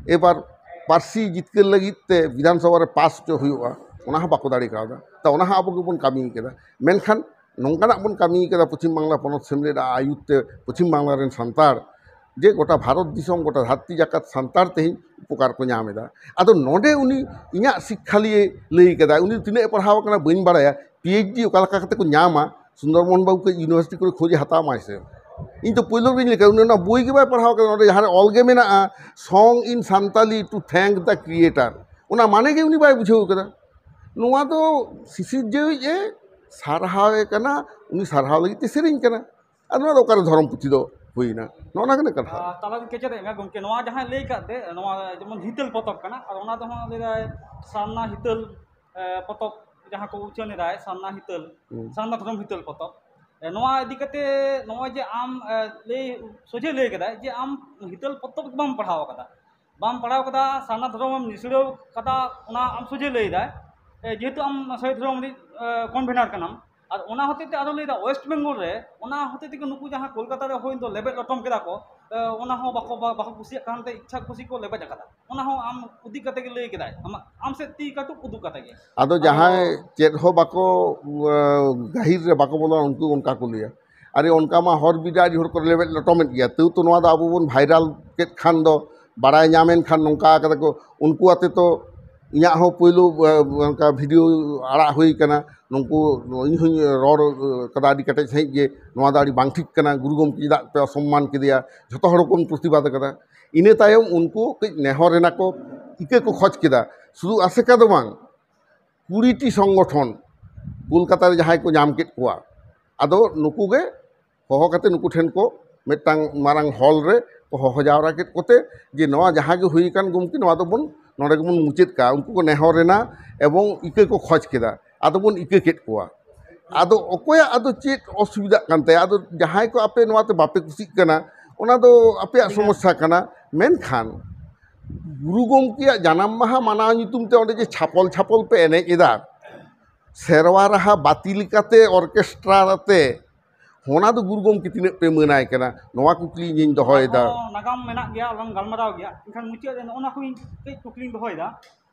ᱮᱵᱟᱨ ᱯᱟᱹᱨᱥᱤ ᱡᱤᱛᱠᱟᱹᱨ ᱞᱟᱹᱜᱤᱫ ᱛᱮ ᱵᱤᱫᱷᱟᱱ ᱥᱚᱵᱷᱟ ᱨᱮ ᱯᱟᱥ ᱦᱚᱪᱚ ᱦᱩᱭᱩᱜᱼᱟ, ᱚᱱᱟ ᱦᱚᱸ ᱵᱟᱠᱚ ᱫᱟᱲᱮ ᱠᱟᱣᱫᱟ᱾ ᱛᱚ, ᱚᱱᱟ ᱦᱚᱸ ᱟᱵᱚ ᱜᱮᱵᱚᱱ ᱠᱟᱹᱢᱤ ᱠᱟᱫᱟ᱾ ᱢᱮᱱᱠᱷᱟᱱ ᱱᱚᱝᱠᱟᱱᱟᱜ ᱵᱚᱱ ᱠᱟᱹᱢᱤ ᱠᱟᱫᱟ, ᱯᱚᱪᱷᱤᱢ ᱵᱟᱝᱞᱟ ᱯᱚᱱᱚᱛ ᱥᱮᱢᱞᱮᱫ ᱟᱜ ᱟᱹᱭᱩᱨ ᱛᱮ ᱯᱚᱪᱷᱤᱢ ᱵᱟᱝᱞᱟ ᱨᱮᱱ ᱥᱟᱱᱛᱟᱲ, ᱡᱮ ᱜᱚᱴᱟ ᱵᱷᱟᱨᱚᱛ ᱫᱤᱥᱚᱢ, ᱜᱚᱴᱟ ᱫᱷᱟᱹᱨᱛᱤ ᱡᱟᱠᱟᱛ ᱥᱟᱱᱛᱟᱲ ᱛᱮᱦᱮᱧ ᱩᱯᱚᱠᱟᱨ ᱠᱚ ᱧᱟᱢ ᱮᱫᱟ᱾ ᱟᱫᱚ ᱱᱚᱰᱮ ᱩᱱᱤ ᱤᱧᱟᱹᱜ ᱥᱤᱠᱠᱷᱟ ᱞᱤᱭᱮ ᱞᱟᱹᱭ ᱠᱟᱫᱟ, ᱩᱱᱤ ᱛᱤᱱᱟᱹᱜ ᱮ ᱯᱟᱲᱦᱟᱣ ᱟᱠᱟᱱᱟ ᱵᱟᱹᱧ ᱵᱟᱲᱟᱭᱟ, ᱯᱤ ᱮᱭᱤᱪ ᱰᱤ ᱚᱠᱟ ᱞᱮᱠᱟ ᱠᱟᱛᱮ ᱠᱚ ᱧᱟᱢᱟ, ᱥᱩᱱᱫᱚᱨᱢᱳᱦᱚᱱ ᱵᱟᱵᱩ ᱠᱟᱹᱡ ᱤᱭᱩᱱᱤᱵᱷᱟᱨᱥᱤᱴᱤ ᱠᱚᱨᱮ ᱠᱷᱚᱡᱽ ᱮ ᱦᱟᱛᱟᱣ ᱢᱟᱭ ᱥᱮ᱾ ᱤᱧ ᱛᱚ ᱯᱳᱭᱞᱳ ᱨᱮᱜᱮᱧ ᱞᱟᱹᱭ ᱠᱟᱫᱟ, ᱩᱱᱤ ᱚᱱᱟ ᱵᱳᱭ ᱜᱮ ᱵᱟᱭ ᱯᱟᱲᱦᱟᱣ ᱠᱟᱫᱟ, ᱱᱚᱰᱮ ᱡᱟᱦᱟᱸ ᱨᱮ ᱚᱞ ᱜᱮ ᱢᱮᱱᱟᱜᱼᱟ, "Song in Santali to thank the creator", ᱚᱱᱟ ᱢᱟᱱᱮ ᱜᱮ ᱩᱱᱤ ᱵᱟᱭ ᱵᱩᱡᱷᱟᱹᱣ ᱠᱟᱫᱟ᱾ ᱱᱚᱣᱟ ᱫᱚ ᱥᱤᱥᱤᱨᱡᱟᱹᱣᱤᱡ ᱮ ᱥᱟᱨᱦᱟᱣ ᱮ ᱠᱟᱱᱟ, ᱩᱱᱤ ᱥᱟᱨᱦᱟᱣ ᱞᱟᱹᱜᱤᱫ ᱛᱮ ᱥᱮᱨᱮᱧ ᱠᱟᱱᱟ᱾ ᱟᱨ ᱱᱚᱣᱟ ᱫᱚ ᱚᱠᱟᱨᱮ ᱫᱷᱚᱨᱚᱢ ᱯᱩᱛᱷᱤ ᱫᱚ ᱦᱩᱭᱱᱟ? ᱱᱚᱜᱼᱚ ᱱᱚᱣᱟ ᱜᱮ ᱠᱟᱛᱷᱟ᱾ ᱟᱨ ᱛᱟᱞᱟᱨᱮ ᱠᱮᱪᱮᱫ ᱮᱫ ᱢᱮ ᱜᱚᱢᱠᱮ, ᱱᱚᱣᱟ ᱡᱟᱦᱟᱸᱭ ᱞᱟᱹᱭ ᱠᱟᱫ ᱫᱮ, ᱱᱚᱣᱟ ᱡᱮᱢᱚᱱ ᱦᱤᱛᱟᱹᱞ ᱯᱚᱛᱚᱵ ᱠᱟᱱᱟ, ᱟᱨ ᱚᱱᱟ ᱫᱚ ᱦᱟᱸᱜ ᱞᱟᱹᱭ ᱫᱟᱭ ᱥᱟᱨᱱᱟ ᱦᱤᱛᱟᱹᱞ, ᱮ, ᱯᱚᱛᱚᱵ ᱡᱟᱦᱟᱸ ᱠᱚ ᱩᱪᱷᱟᱹᱱ ᱮᱫᱟᱭ, ᱥᱟᱨᱱᱟ ᱦᱤᱛᱟᱹᱞ, ᱦᱩᱸ᱾ ᱥᱟᱨᱱᱟ ᱫᱷᱚᱨᱚᱢ ᱦᱤᱛᱟᱹᱞ ᱯᱚᱛᱚᱵ᱾ ᱮ, ᱱᱚᱣᱟ ᱤᱫᱤ ᱠᱟᱛᱮ ᱱᱚᱜᱼᱚᱭ ᱡᱮ ᱟᱢ, ᱮ, ᱞᱟᱹᱭ, ᱥᱚᱡᱷᱮ ᱞᱟᱹᱭ ᱠᱮᱫᱟᱭ ᱡᱮ ᱟᱢ ᱦᱤᱛᱟᱹᱞ ᱯᱚᱛᱚᱵ ᱜᱮ ᱵᱟᱢ ᱯᱟᱲᱦᱟᱣ ᱠᱟᱫᱟ, ᱵᱟᱢ ᱯᱟᱲᱦᱟᱣ ᱠᱟᱫᱟ, ᱥᱟᱨᱱᱟ ᱫᱷᱚᱨᱚᱢ ᱮᱢ ᱱᱤᱥᱲᱟᱹᱣ ᱠᱟᱫᱟ, ᱚᱱᱟ ᱟᱢ ᱥᱚᱡᱷᱮ ᱞᱟᱹᱭ ᱫᱟᱭ᱾ ᱮ, ᱡᱮᱦᱮᱛᱩ ᱟᱢ ᱥᱟᱹᱨᱤ ᱫᱷᱚᱨᱚᱢ ᱨᱤᱱᱤᱡ, ᱮ, convener ᱠᱟᱱᱟᱢ, ᱟᱨ ᱚᱱᱟ ᱦᱚᱛᱮᱡ ᱛᱮ ᱟᱨᱚ ᱞᱟᱹᱭ ᱫᱟ West Bengal ᱨᱮ, ᱚᱱᱟ ᱦᱚᱛᱮᱡ ᱛᱮᱜᱮ ᱱᱩᱠᱩ ᱡᱟᱦᱟᱸ ᱠᱳᱞᱠᱟᱛᱟ ᱨᱮ ᱦᱩᱭᱮᱱ ᱫᱚ ᱞᱮᱵᱮᱫ ᱞᱚᱴᱚᱢ ᱠᱮᱫᱟ ᱠᱚ, ᱮ, ᱚᱱᱟ ᱦᱚᱸ ᱵᱟᱠᱚ, ᱵᱟ-, ᱵᱟᱠᱚ ᱠᱩᱥᱤᱭᱟᱜ ᱠᱟᱱᱛᱮ ᱤᱪᱪᱷᱟ ᱠᱩᱥᱤ ᱠᱚ ᱞᱮᱵᱮᱫ ᱟᱠᱟᱫᱟ᱾ ᱚᱱᱟ ᱦᱚᱸ ᱟᱢ ᱩᱫᱩᱜ ᱠᱟᱛᱮ ᱜᱮ ᱞᱟᱹᱭ ᱠᱮᱫᱟᱭ, ᱟᱢᱟᱜ, ᱟᱢ ᱥᱮᱫ ᱛᱤ ᱠᱟᱹᱴᱩᱵ ᱩᱫᱩᱜ ᱠᱟᱛᱮ ᱜᱮ᱾ ᱟᱫᱚ ᱟᱫᱚ ᱡᱟᱦᱟᱸᱭ ᱪᱮᱫ ᱦᱚᱸ ᱵᱟᱠᱚ, ᱮ, ᱜᱟᱹᱦᱤᱨ ᱨᱮ ᱵᱟᱠᱚ ᱵᱚᱞᱚᱱᱟ, ᱩᱱᱠᱩ ᱚᱱᱠᱟ ᱠᱚ ᱞᱟᱹᱭᱟ᱾ ᱟᱨᱮ, ᱚᱱᱠᱟ ᱢᱟ ᱦᱚᱨ ᱵᱤᱨ ᱨᱮ ᱟᱹᱰᱤ ᱦᱚᱲ ᱠᱚ ᱞᱮᱵᱮᱫ ᱞᱚᱴᱚᱢᱮᱫ ᱜᱮᱭᱟ, ᱛᱟᱹᱣ ᱛᱚ ᱱᱚᱣᱟ ᱫᱚ ᱟᱵᱚ ᱵᱚᱱ viral ᱠᱮᱫ ᱠᱷᱟᱱ ᱫᱚ, ᱵᱟᱲᱟᱭ ᱧᱟᱢᱮᱱ ᱠᱷᱟᱱ ᱱᱚᱝᱠᱟ ᱠᱟᱛᱮ ᱠᱚ, ᱩᱱᱠᱩ ᱟᱛᱮ ᱛᱚ ᱤᱧᱟᱹᱜ ᱦᱚᱸ ᱯᱳᱭᱞᱳ, ᱮ, ᱚᱱᱠᱟ video ᱟᱲᱟᱜ ᱦᱩᱭ ᱠᱟᱱᱟ᱾ ᱱᱩᱠᱩ, ᱤᱧ ᱦᱚᱸᱧ ᱨᱚᱲ, ᱮ, ᱠᱟᱫᱟ ᱟᱹᱰᱤ ᱠᱮᱴᱮᱡ ᱥᱟᱺᱦᱤᱡ ᱡᱮ ᱱᱚᱣᱟ ᱫᱚ ᱟᱹᱰᱤ ᱵᱟᱝ ᱴᱷᱤᱠ ᱠᱟᱱᱟ, ᱜᱩᱨᱩ ᱜᱚᱢᱠᱮ ᱪᱮᱫᱟᱜ ᱯᱮ ᱚᱥᱚᱢᱢᱟᱱ ᱠᱮᱫᱮᱭᱟ? ᱡᱷᱚᱛᱚ ᱦᱚᱲ ᱠᱚ ᱯᱨᱚᱛᱤᱵᱟᱫ ᱠᱟᱫᱟ᱾ ᱤᱱᱟᱹ ᱛᱟᱭᱚᱢ ᱩᱱᱠᱩ ᱠᱟᱹᱡ ᱱᱮᱦᱚᱨ ᱨᱮᱱᱟᱜ ᱠᱚ ᱤᱠᱟᱹ ᱠᱚ ᱠᱷᱚᱡᱽ ᱠᱮᱫᱟ᱾ ᱥᱩᱫᱷᱩ ᱟᱥᱮᱠᱟ ᱫᱚ ᱵᱟᱝ, ᱠᱩᱲᱤ ᱴᱤ ᱥᱚᱝᱜᱚᱴᱷᱚᱱ ᱠᱳᱞᱠᱟᱛᱟ ᱨᱮ ᱡᱟᱦᱟᱸᱭ ᱠᱚ ᱧᱟᱢ ᱠᱮᱫ ᱠᱚᱣᱟ, ᱟᱫᱚ ᱱᱩᱠᱩ ᱜᱮ ᱦᱚᱦᱚ ᱠᱟᱛᱮ ᱱᱩᱠᱩ ᱴᱷᱮᱱ ᱠᱚ ᱢᱤᱫᱴᱟᱝ ᱢᱟᱨᱟᱝ ᱦᱚᱞ ᱨᱮ ᱠᱚ ᱦᱚᱦᱚ ᱡᱟᱣᱨᱟ ᱠᱮᱫ ᱠᱚᱛᱮ ᱡᱮ, "ᱱᱚᱣᱟ ᱡᱟᱦᱟᱸ ᱜᱮ ᱦᱩᱭ ᱟᱠᱟᱱ ᱜᱚᱢᱠᱮ, ᱱᱚᱣᱟ ᱫᱚᱵᱚᱱ ᱱᱚᱰᱮ ᱜᱮᱵᱚᱱ ᱢᱩᱪᱟᱹᱫ ᱠᱟᱜᱼᱟ", ᱩᱱᱠᱩ ᱠᱚ ᱱᱮᱦᱚᱨ ᱮᱱᱟ ᱮᱵᱚᱝ ᱤᱠᱟᱹ ᱠᱚ ᱠᱷᱚᱡᱽ ᱠᱮᱫᱟ, ᱟᱫᱚ ᱵᱚᱱ ᱤᱠᱟᱹ ᱠᱮᱫ ᱠᱚᱣᱟ᱾ ᱟᱫᱚ ᱚᱠᱚᱭᱟᱜ ᱟᱫᱚ ᱪᱮᱫ ᱚᱥᱩᱵᱤᱫᱷᱟᱜ ᱠᱟᱱ ᱛᱟᱭᱟ? ᱟᱫᱚ ᱡᱟᱦᱟᱸᱭ ᱠᱚ ᱟᱯᱮ ᱱᱚᱣᱟ ᱛᱮ ᱵᱟᱯᱮ ᱠᱩᱥᱤᱜ ᱠᱟᱱᱟ, ᱚᱱᱟ ᱫᱚ ᱟᱯᱮᱭᱟᱜ ᱥᱚᱢᱚᱥᱥᱟ ᱠᱟᱱᱟ᱾ ᱢᱮᱱᱠᱷᱟᱱ ᱜᱩᱨᱩ ᱜᱚᱢᱠᱮᱭᱟᱜ ᱡᱟᱱᱟᱢ ᱢᱟᱦᱟ ᱢᱟᱱᱟᱣ ᱧᱩᱛᱩᱢ ᱛᱮ ᱚᱸᱰᱮ ᱡᱮ ᱪᱷᱟᱯᱚᱞ ᱪᱷᱟᱯᱚᱞ ᱯᱮ ᱮᱱᱮᱡ ᱮᱫᱟ, ᱥᱮᱨᱣᱟ ᱨᱟᱦᱟ ᱵᱟᱹᱛᱤᱞ ᱠᱟᱛᱮ orchestra ᱟᱛᱮ ᱚᱱᱟ ᱫᱚ ᱜᱩᱨᱩ ᱜᱚᱢᱠᱮ ᱛᱤᱱᱟᱹᱜ ᱯᱮ ᱢᱟᱹᱱᱟᱭ ᱠᱟᱱᱟ, ᱱᱚᱣᱟ ᱠᱩᱠᱞᱤ ᱤᱧᱤᱧ ᱫᱚᱦᱚᱭᱮᱫᱟ᱾ ᱟᱨᱦᱚᱸ ᱱᱟᱜᱟᱢ ᱢᱮᱱᱟᱜ ᱜᱮᱭᱟ, ᱟᱞᱟᱝ ᱜᱟᱞᱢᱟᱨᱟᱣ ᱜᱮᱭᱟ, ᱮᱱᱠᱷᱟᱱ ᱢᱩᱪᱟᱹᱫ ᱨᱮ ᱱᱚᱜᱼᱚ ᱱᱟ ᱠᱚᱧ ᱠᱟᱹᱡ ᱠᱩᱠᱞᱤᱧ ᱫᱚᱦᱚᱭᱮᱫᱟ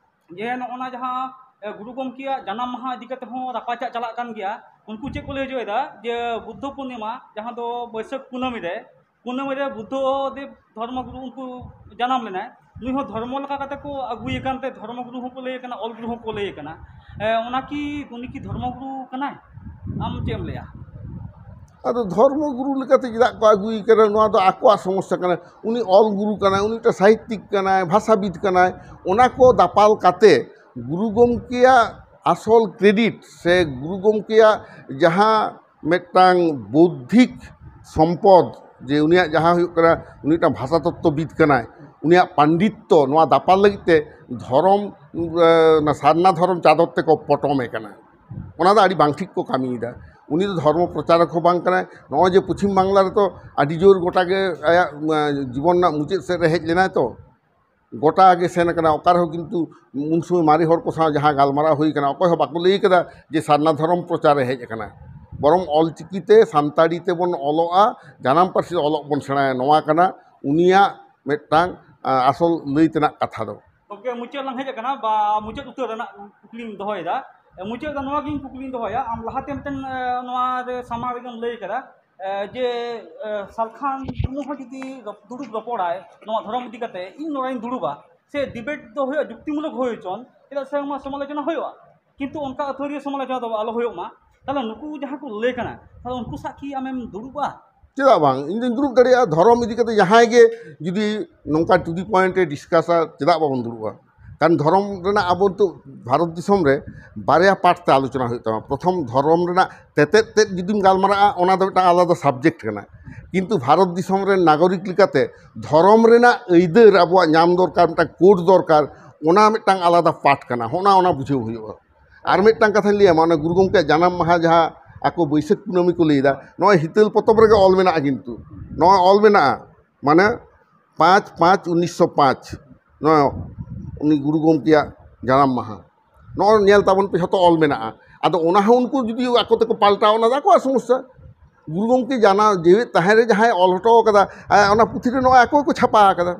ᱡᱮ ᱱᱚᱜᱼᱚ ᱱᱟ ᱡᱟᱦᱟᱸ ᱮ, ᱜᱩᱨᱩ ᱜᱚᱢᱠᱮᱭᱟᱜ ᱡᱟᱱᱟᱢ ᱢᱟᱦᱟ ᱤᱫᱤ ᱠᱟᱛᱮ ᱦᱚᱸ ᱨᱟᱯᱟᱪᱟᱜ ᱪᱟᱞᱟᱜ ᱠᱟᱱ ᱜᱮᱭᱟ᱾ ᱩᱱᱠᱩ ᱪᱮᱫ ᱠᱚ ᱞᱟᱹᱭ ᱦᱚᱪᱚᱭᱮᱫᱟ ᱡᱮ ᱵᱩᱫᱽᱫᱷᱚ ᱯᱩᱨᱱᱤᱢᱟ, ᱡᱟᱦᱟᱸ ᱫᱚ ᱵᱟᱹᱭᱥᱟᱹᱠᱷ ᱠᱩᱱᱟᱹᱢᱤ ᱨᱮ, ᱠᱩᱱᱟᱹᱢᱤ ᱨᱮ ᱵᱩᱫᱽᱫᱷᱚ ᱫᱮᱵ ᱫᱷᱚᱨᱢᱚ ᱜᱩᱨᱩ ᱩᱱᱠᱩ ᱡᱟᱱᱟᱢ ᱞᱮᱱᱟᱭ, ᱱᱩᱭ ᱦᱚᱸ ᱫᱷᱚᱨᱢᱚ ᱞᱮᱠᱟ ᱠᱟᱛᱮ ᱠᱚ ᱟᱹᱜᱩᱭᱮ ᱠᱟᱱᱛᱮ ᱫᱷᱚᱨᱢᱚ ᱜᱩᱨᱩ ᱦᱚᱸᱠᱚ ᱞᱟᱹᱭ ᱠᱟᱱᱟ, ᱚᱞ ᱜᱩᱨᱩ ᱦᱚᱸᱠᱚ ᱞᱟᱹᱭ ᱠᱟᱱᱟ᱾ ᱮ, ᱚᱱᱟ ᱠᱤ ᱩᱱᱤ ᱠᱤ ᱫᱷᱚᱨᱢᱚ ᱜᱩᱨᱩ ᱠᱟᱱᱟᱭ? ᱟᱢ ᱪᱮᱫ ᱮᱢ ᱞᱟᱹᱭᱟ? ᱟᱫᱚ ᱫᱷᱚᱨᱢᱚ ᱜᱩᱨᱩ ᱞᱮᱠᱟᱛᱮ ᱪᱮᱫᱟᱜ ᱠᱚ ᱟᱹᱜᱩᱭᱮ ᱠᱟᱱᱟ? ᱱᱚᱣᱟ ᱫᱚ ᱟᱠᱚᱣᱟᱜ ᱥᱚᱢᱚᱥᱥᱟ ᱠᱟᱱᱟ᱾ ᱩᱱᱤ ᱚᱞ ᱜᱩᱨᱩ ᱠᱟᱱᱟᱭ, ᱩᱱᱤ ᱢᱤᱫᱴᱟᱝ ᱥᱟᱦᱤᱛᱭᱤᱠ ᱠᱟᱱᱟᱭ, ᱵᱷᱟᱥᱟᱵᱤᱫ ᱠᱟᱱᱟᱭ᱾ ᱚᱱᱟ ᱠᱚ ᱫᱟᱯᱟᱞ ᱠᱟᱛᱮ ᱜᱩᱨᱩ ᱜᱚᱢᱠᱮᱭᱟᱜ ᱟᱥᱚᱞ ᱠᱨᱮᱰᱤᱴ ᱥᱮ ᱜᱩᱨᱩ ᱜᱚᱢᱠᱮᱭᱟᱜ ᱡᱟᱦᱟᱸ ᱢᱤᱫᱴᱟᱝ ᱵᱳᱫᱽᱫᱷᱤᱠ ᱥᱚᱢᱯᱚᱫ, ᱡᱮ ᱩᱱᱤᱭᱟᱜ ᱡᱟᱦᱟᱸ ᱦᱩᱭᱩᱜ ᱠᱟᱱᱟ, ᱩᱱᱤ ᱢᱤᱫᱴᱟᱝ ᱵᱷᱟᱥᱟ ᱛᱚᱛᱛᱚᱵᱤᱫ ᱠᱟᱱᱟᱭ, ᱩᱱᱤᱭᱟᱜ ᱯᱟᱱᱰᱤᱛᱛᱚ, ᱱᱚᱣᱟ ᱫᱟᱯᱟᱞ ᱞᱟᱹᱜᱤᱫ ᱛᱮ ᱫᱷᱚᱨᱚᱢ, ᱮ, ᱚᱱᱟ ᱥᱟᱨᱱᱟ ᱫᱷᱚᱨᱚᱢ ᱪᱟᱫᱚᱨ ᱛᱮᱠᱚ ᱯᱚᱴᱚᱢᱮ ᱠᱟᱱᱟ᱾ ᱚᱱᱟ ᱫᱚ ᱟᱹᱰᱤ ᱵᱟᱝ ᱴᱷᱤᱠ ᱠᱚ ᱠᱟᱹᱢᱤᱭᱮᱫᱟ᱾ ᱩᱱᱤ ᱫᱚ ᱫᱷᱚᱨᱢᱚ ᱯᱨᱚᱪᱟᱨᱚᱠ ᱦᱚᱸ ᱵᱟᱝ ᱠᱟᱱᱟᱭ᱾ ᱱᱚᱜᱼᱚᱭ ᱡᱮ ᱯᱚᱪᱷᱤᱢ ᱵᱟᱝᱞᱟ ᱨᱮᱛᱚ ᱟᱹᱰᱤ ᱡᱳᱨ ᱜᱚᱴᱟ ᱜᱮ ᱟᱭᱟᱜ, ᱮ, ᱡᱤᱵᱚᱱ ᱨᱮᱱᱟᱜ ᱢᱩᱪᱟᱹᱫ ᱥᱮᱫ ᱨᱮ ᱦᱮᱡ ᱞᱮᱱᱟᱭ ᱛᱚ, ᱜᱚᱴᱟ ᱜᱮ ᱥᱮᱱ ᱟᱠᱟᱱᱟ᱾ ᱚᱠᱟ ᱨᱮᱦᱚᱸ ᱠᱤᱱᱛᱩ ᱩᱱ ᱥᱚᱢᱚᱭ ᱢᱟᱨᱮ ᱦᱚᱲ ᱠᱚ ᱥᱟᱶ ᱡᱟᱦᱟᱸ ᱜᱟᱞᱢᱟᱨᱟᱣ ᱦᱩᱭ ᱠᱟᱱᱟ, ᱚᱠᱚᱭ ᱦᱚᱸ ᱵᱟᱠᱚ ᱞᱟᱹᱭ ᱠᱟᱫᱟ ᱡᱮ ᱥᱟᱨᱱᱟ ᱫᱷᱚᱨᱚᱢ ᱯᱨᱚᱪᱟᱨᱮ ᱦᱮᱡ ᱟᱠᱟᱱᱟ᱾ ᱵᱚᱨᱚᱝ ᱚᱞᱪᱤᱠᱤ ᱛᱮ, ᱥᱟᱱᱛᱟᱲᱤ ᱛᱮᱵᱚᱱ ᱚᱞᱚᱜᱼᱟ, ᱡᱟᱱᱟᱢ ᱯᱟᱹᱨᱥᱤ ᱛᱮ ᱚᱞᱚᱜ ᱵᱚᱱ ᱥᱮᱬᱟᱭᱟ, ᱱᱚᱣᱟ ᱠᱟᱱᱟ ᱩᱱᱤᱭᱟᱜ ᱢᱤᱫᱴᱟᱝ, ᱟ, ᱟᱥᱚᱞ ᱞᱟᱹᱭ ᱛᱮᱱᱟᱜ ᱠᱟᱛᱷᱟ ᱫᱚ᱾ ᱜᱚᱢᱠᱮ, ᱢᱩᱪᱟᱹᱫ ᱞᱟᱝ ᱦᱮᱡ ᱟᱠᱟᱱᱟ, ᱵᱟ, ᱢᱩᱪᱟᱹᱫ ᱩᱛᱟᱹᱨ ᱨᱮᱱᱟᱜ ᱠᱩᱠᱞᱤᱧ ᱫᱚᱦᱚᱭᱮᱫᱟ᱾ ᱮ, ᱢᱩᱪᱟᱹᱫ ᱫᱚ ᱱᱚᱣᱟ ᱜᱤᱧ ᱠᱩᱠᱞᱤᱧ ᱫᱚᱦᱚᱭᱟ, ᱟᱢ ᱞᱟᱦᱟᱛᱮ ᱢᱤᱫᱴᱮᱱ, ᱮ, ᱱᱚᱣᱟ ᱨᱮ ᱥᱟᱢᱟᱝ ᱨᱮᱜᱮᱢ ᱞᱟᱹᱭ ᱠᱟᱫᱟ, ᱮ, ᱡᱮ, ᱮ, ᱥᱟᱞᱠᱷᱟᱱ ᱢᱩᱨᱢᱩ ᱦᱚᱸ ᱡᱩᱫᱤ ᱨᱚᱯ-, ᱫᱩᱲᱩᱵ ᱨᱚᱯᱚᱲᱟᱭ ᱱᱚᱣᱟ ᱫᱷᱚᱨᱚᱢ ᱤᱫᱤ ᱠᱟᱛᱮ, ᱤᱧ ᱱᱚᱰᱮᱧ ᱫᱩᱲᱩᱵᱟ, ᱥᱮ ᱰᱤᱵᱮᱴ ᱫᱚ ᱦᱩᱭᱩᱜᱼᱟ, ᱡᱩᱠᱛᱤᱢᱩᱞᱚᱠ ᱦᱩᱭ ᱦᱚᱪᱚᱱ, ᱪᱮᱫᱟᱜ ᱥᱮ ᱚᱱᱟ ᱥᱚᱢᱟᱞᱳᱪᱚᱱᱟ ᱦᱩᱭᱩᱜᱼᱟ, ᱠᱤᱱᱛᱩ ᱚᱱᱠᱟ ᱟᱹᱛᱷᱟᱹᱲᱤᱭᱟᱹ ᱥᱚᱢᱟᱞᱳᱪᱚᱱᱟ ᱫᱚ ᱟᱞᱚ ᱦᱩᱭᱩᱜ ᱢᱟ᱾ ᱛᱟᱦᱚᱞᱮ ᱱᱩᱠᱩ ᱡᱟᱦᱟᱸ ᱠᱚ ᱞᱟᱹᱭ ᱠᱟᱱᱟ, ᱛᱟᱦᱚᱞᱮ ᱩᱱᱠᱩ ᱥᱟᱶ ᱠᱤ ᱟᱢᱮᱢ ᱫᱩᱲᱩᱵᱼᱟ? ᱪᱮᱫᱟᱜ ᱵᱟᱝ, ᱤᱧ ᱫᱩᱧ ᱫᱩᱲᱩᱵ ᱫᱟᱲᱮᱭᱟᱜᱼᱟ᱾ ᱫᱷᱚᱨᱚᱢ ᱤᱫᱤ ᱠᱟᱛᱮ ᱡᱟᱦᱟᱸᱭ ᱜᱮ ᱡᱩᱫᱤ ᱱᱚᱝᱠᱟ ᱴᱩ ᱫᱤ ᱯᱚᱭᱮᱱᱴ ᱮ ᱰᱤᱥᱠᱟᱥᱟ, ᱪᱮᱫᱟᱜ ᱵᱟᱵᱚᱱ ᱫᱩᱲᱩᱵᱼᱟ? ᱠᱟᱨᱚᱱ ᱫᱷᱚᱨᱚᱢ ᱨᱮᱱᱟᱜ ᱟᱵᱚ ᱱᱤᱛᱚᱜ ᱵᱷᱟᱨᱚᱛ ᱫᱤᱥᱚᱢ ᱨᱮ ᱵᱟᱨᱭᱟ ᱯᱟᱨᱴ ᱛᱮ ᱟᱞᱳᱪᱚᱱᱟ ᱦᱩᱭᱩᱜ ᱛᱟᱵᱚᱱᱟ᱾ ᱯᱨᱚᱛᱷᱚᱢ ᱫᱷᱚᱨᱚᱢ ᱨᱮᱱᱟᱜ ᱛᱮᱛᱮᱫ ᱛᱮᱫ ᱡᱩᱫᱤᱢ ᱜᱟᱞᱢᱟᱨᱟᱜᱼᱟ, ᱚᱱᱟ ᱫᱚ ᱢᱤᱫᱴᱟᱝ ᱟᱞᱟᱫᱟ ᱥᱟᱵᱡᱮᱠᱴ ᱠᱟᱱᱟ᱾ ᱠᱤᱱᱛᱩ ᱵᱷᱟᱨᱚᱛ ᱫᱤᱥᱚᱢ ᱨᱮᱱ ᱱᱟᱜᱚᱨᱤᱠ ᱞᱮᱠᱟᱛᱮ ᱫᱷᱚᱨᱚᱢ ᱨᱮᱱᱟᱜ ᱟᱹᱭᱫᱟᱹᱨ ᱟᱵᱚᱣᱟᱜ ᱧᱟᱢ ᱫᱚᱨᱠᱟᱨ, ᱢᱤᱫᱴᱟᱝ ᱠᱳᱰ ᱫᱚᱨᱠᱟᱨ, ᱚᱱᱟ ᱢᱤᱫᱴᱟᱝ ᱟᱞᱟᱫᱟ ᱯᱟᱨᱴ ᱠᱟᱱᱟ᱾ ᱚᱱᱟ, ᱚᱱᱟ ᱵᱩᱡᱷᱟᱹᱣ ᱦᱩᱭᱩᱜᱼᱟ᱾ ᱟᱨ ᱢᱤᱫᱴᱟᱝ ᱠᱟᱛᱷᱟᱧ ᱞᱟᱹᱭᱟ, ᱢᱟᱱᱮ ᱜᱩᱨᱩ ᱜᱚᱢᱠᱮᱭᱟᱜ ᱡᱟᱱᱟᱢ ᱢᱟᱦᱟ ᱡᱟᱦᱟᱸ ᱟᱠᱚ ᱵᱟᱹᱭᱥᱟᱹᱠᱷ ᱠᱩᱱᱟᱹᱢᱤ ᱠᱚ ᱞᱟᱹᱭᱫᱟ, ᱱᱚᱣᱟ ᱦᱤᱛᱟᱹᱞ ᱯᱚᱛᱚᱵ ᱨᱮᱜᱮ ᱚᱞ ᱢᱮᱱᱟᱜᱼᱟ᱾ ᱠᱤᱱᱛᱩ ᱱᱚᱣᱟ ᱚᱞ ᱢᱮᱱᱟᱜᱼᱟ, ᱢᱟᱱᱮ ᱯᱟᱸᱪ ᱯᱟᱸᱪ ᱩᱱᱤᱥᱥᱚ ᱯᱟᱸᱪ, ᱱᱚᱣᱟ ᱩᱱᱤ ᱜᱩᱨᱩ ᱜᱚᱢᱠᱮᱭᱟᱜ ᱡᱟᱱᱟᱢ ᱢᱟᱦᱟ᱾ ᱱᱚᱜᱼᱚᱭ ᱧᱮᱞ ᱛᱟᱵᱚᱱ ᱯᱮ, ᱡᱷᱚᱛᱚ ᱚᱞ ᱢᱮᱱᱟᱜᱼᱟ᱾ ᱟᱫᱚ ᱚᱱᱟ ᱦᱚᱸ ᱩᱱᱠᱩ ᱡᱩᱫᱤ ᱟᱠᱚ ᱛᱮᱠᱚ ᱯᱟᱞᱴᱟᱣᱟ, ᱚᱱᱟ ᱫᱚ ᱟᱠᱚᱣᱟᱜ ᱥᱚᱢᱚᱥᱥᱟ᱾ ᱜᱩᱨᱩ ᱜᱚᱢᱠᱮ ᱡᱟᱱᱟᱢ ᱡᱮᱣᱮᱫ ᱛᱟᱦᱮᱸ ᱨᱮ ᱡᱟᱦᱟᱸᱭ ᱚᱞ ᱦᱚᱴᱚ ᱟᱠᱟᱫᱟ, ᱮ, ᱚᱱᱟ ᱯᱩᱛᱷᱤ ᱨᱮ ᱱᱚᱜᱼᱚᱭ ᱟᱠᱚ ᱜᱮᱠᱚ ᱪᱷᱟᱯᱟ ᱟᱠᱟᱫᱟ᱾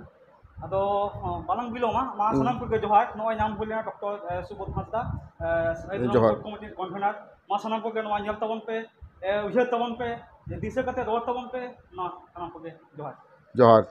ᱟᱫᱚ, ᱚ, ᱵᱟᱞᱟᱝ ᱵᱤᱞᱚᱢᱟ, ᱢᱟ ᱦᱩᱸ᱾ ᱥᱟᱱᱟᱢ ᱠᱚᱜᱮ ᱡᱚᱦᱟᱨ᱾ ᱱᱚᱜᱼᱚᱭ ᱧᱟᱢ ᱦᱩᱭ ᱞᱮᱱᱟ ᱰᱚᱠᱴᱚᱨ, ᱮ, ᱥᱩᱵᱳᱫᱷ ᱦᱟᱸᱥᱫᱟ, ᱮ, ᱥᱟᱹᱦᱤᱫ ᱡᱚᱦᱟᱨ᱾ ᱨᱟᱢᱯᱩᱨ ᱠᱚᱢᱤᱴᱤ ᱨᱤᱱᱤᱡ convener᱾ ᱢᱟ ᱥᱟᱱᱟᱢ ᱠᱚᱜᱮ ᱱᱚᱣᱟ ᱧᱮᱞ ᱛᱟᱵᱚᱱ ᱯᱮ, ᱮ, ᱩᱭᱦᱟᱹᱨ ᱛᱟᱵᱚᱱ ᱯᱮ, ᱫᱤᱥᱟᱹ ᱠᱟᱛᱮ ᱨᱚᱲ ᱛᱟᱵᱚᱱ ᱯᱮ᱾ ᱢᱟ ᱥᱟᱱᱟᱢ ᱠᱚᱜᱮ ᱡᱚᱦᱟᱨ᱾ ᱡᱚᱦᱟᱨ᱾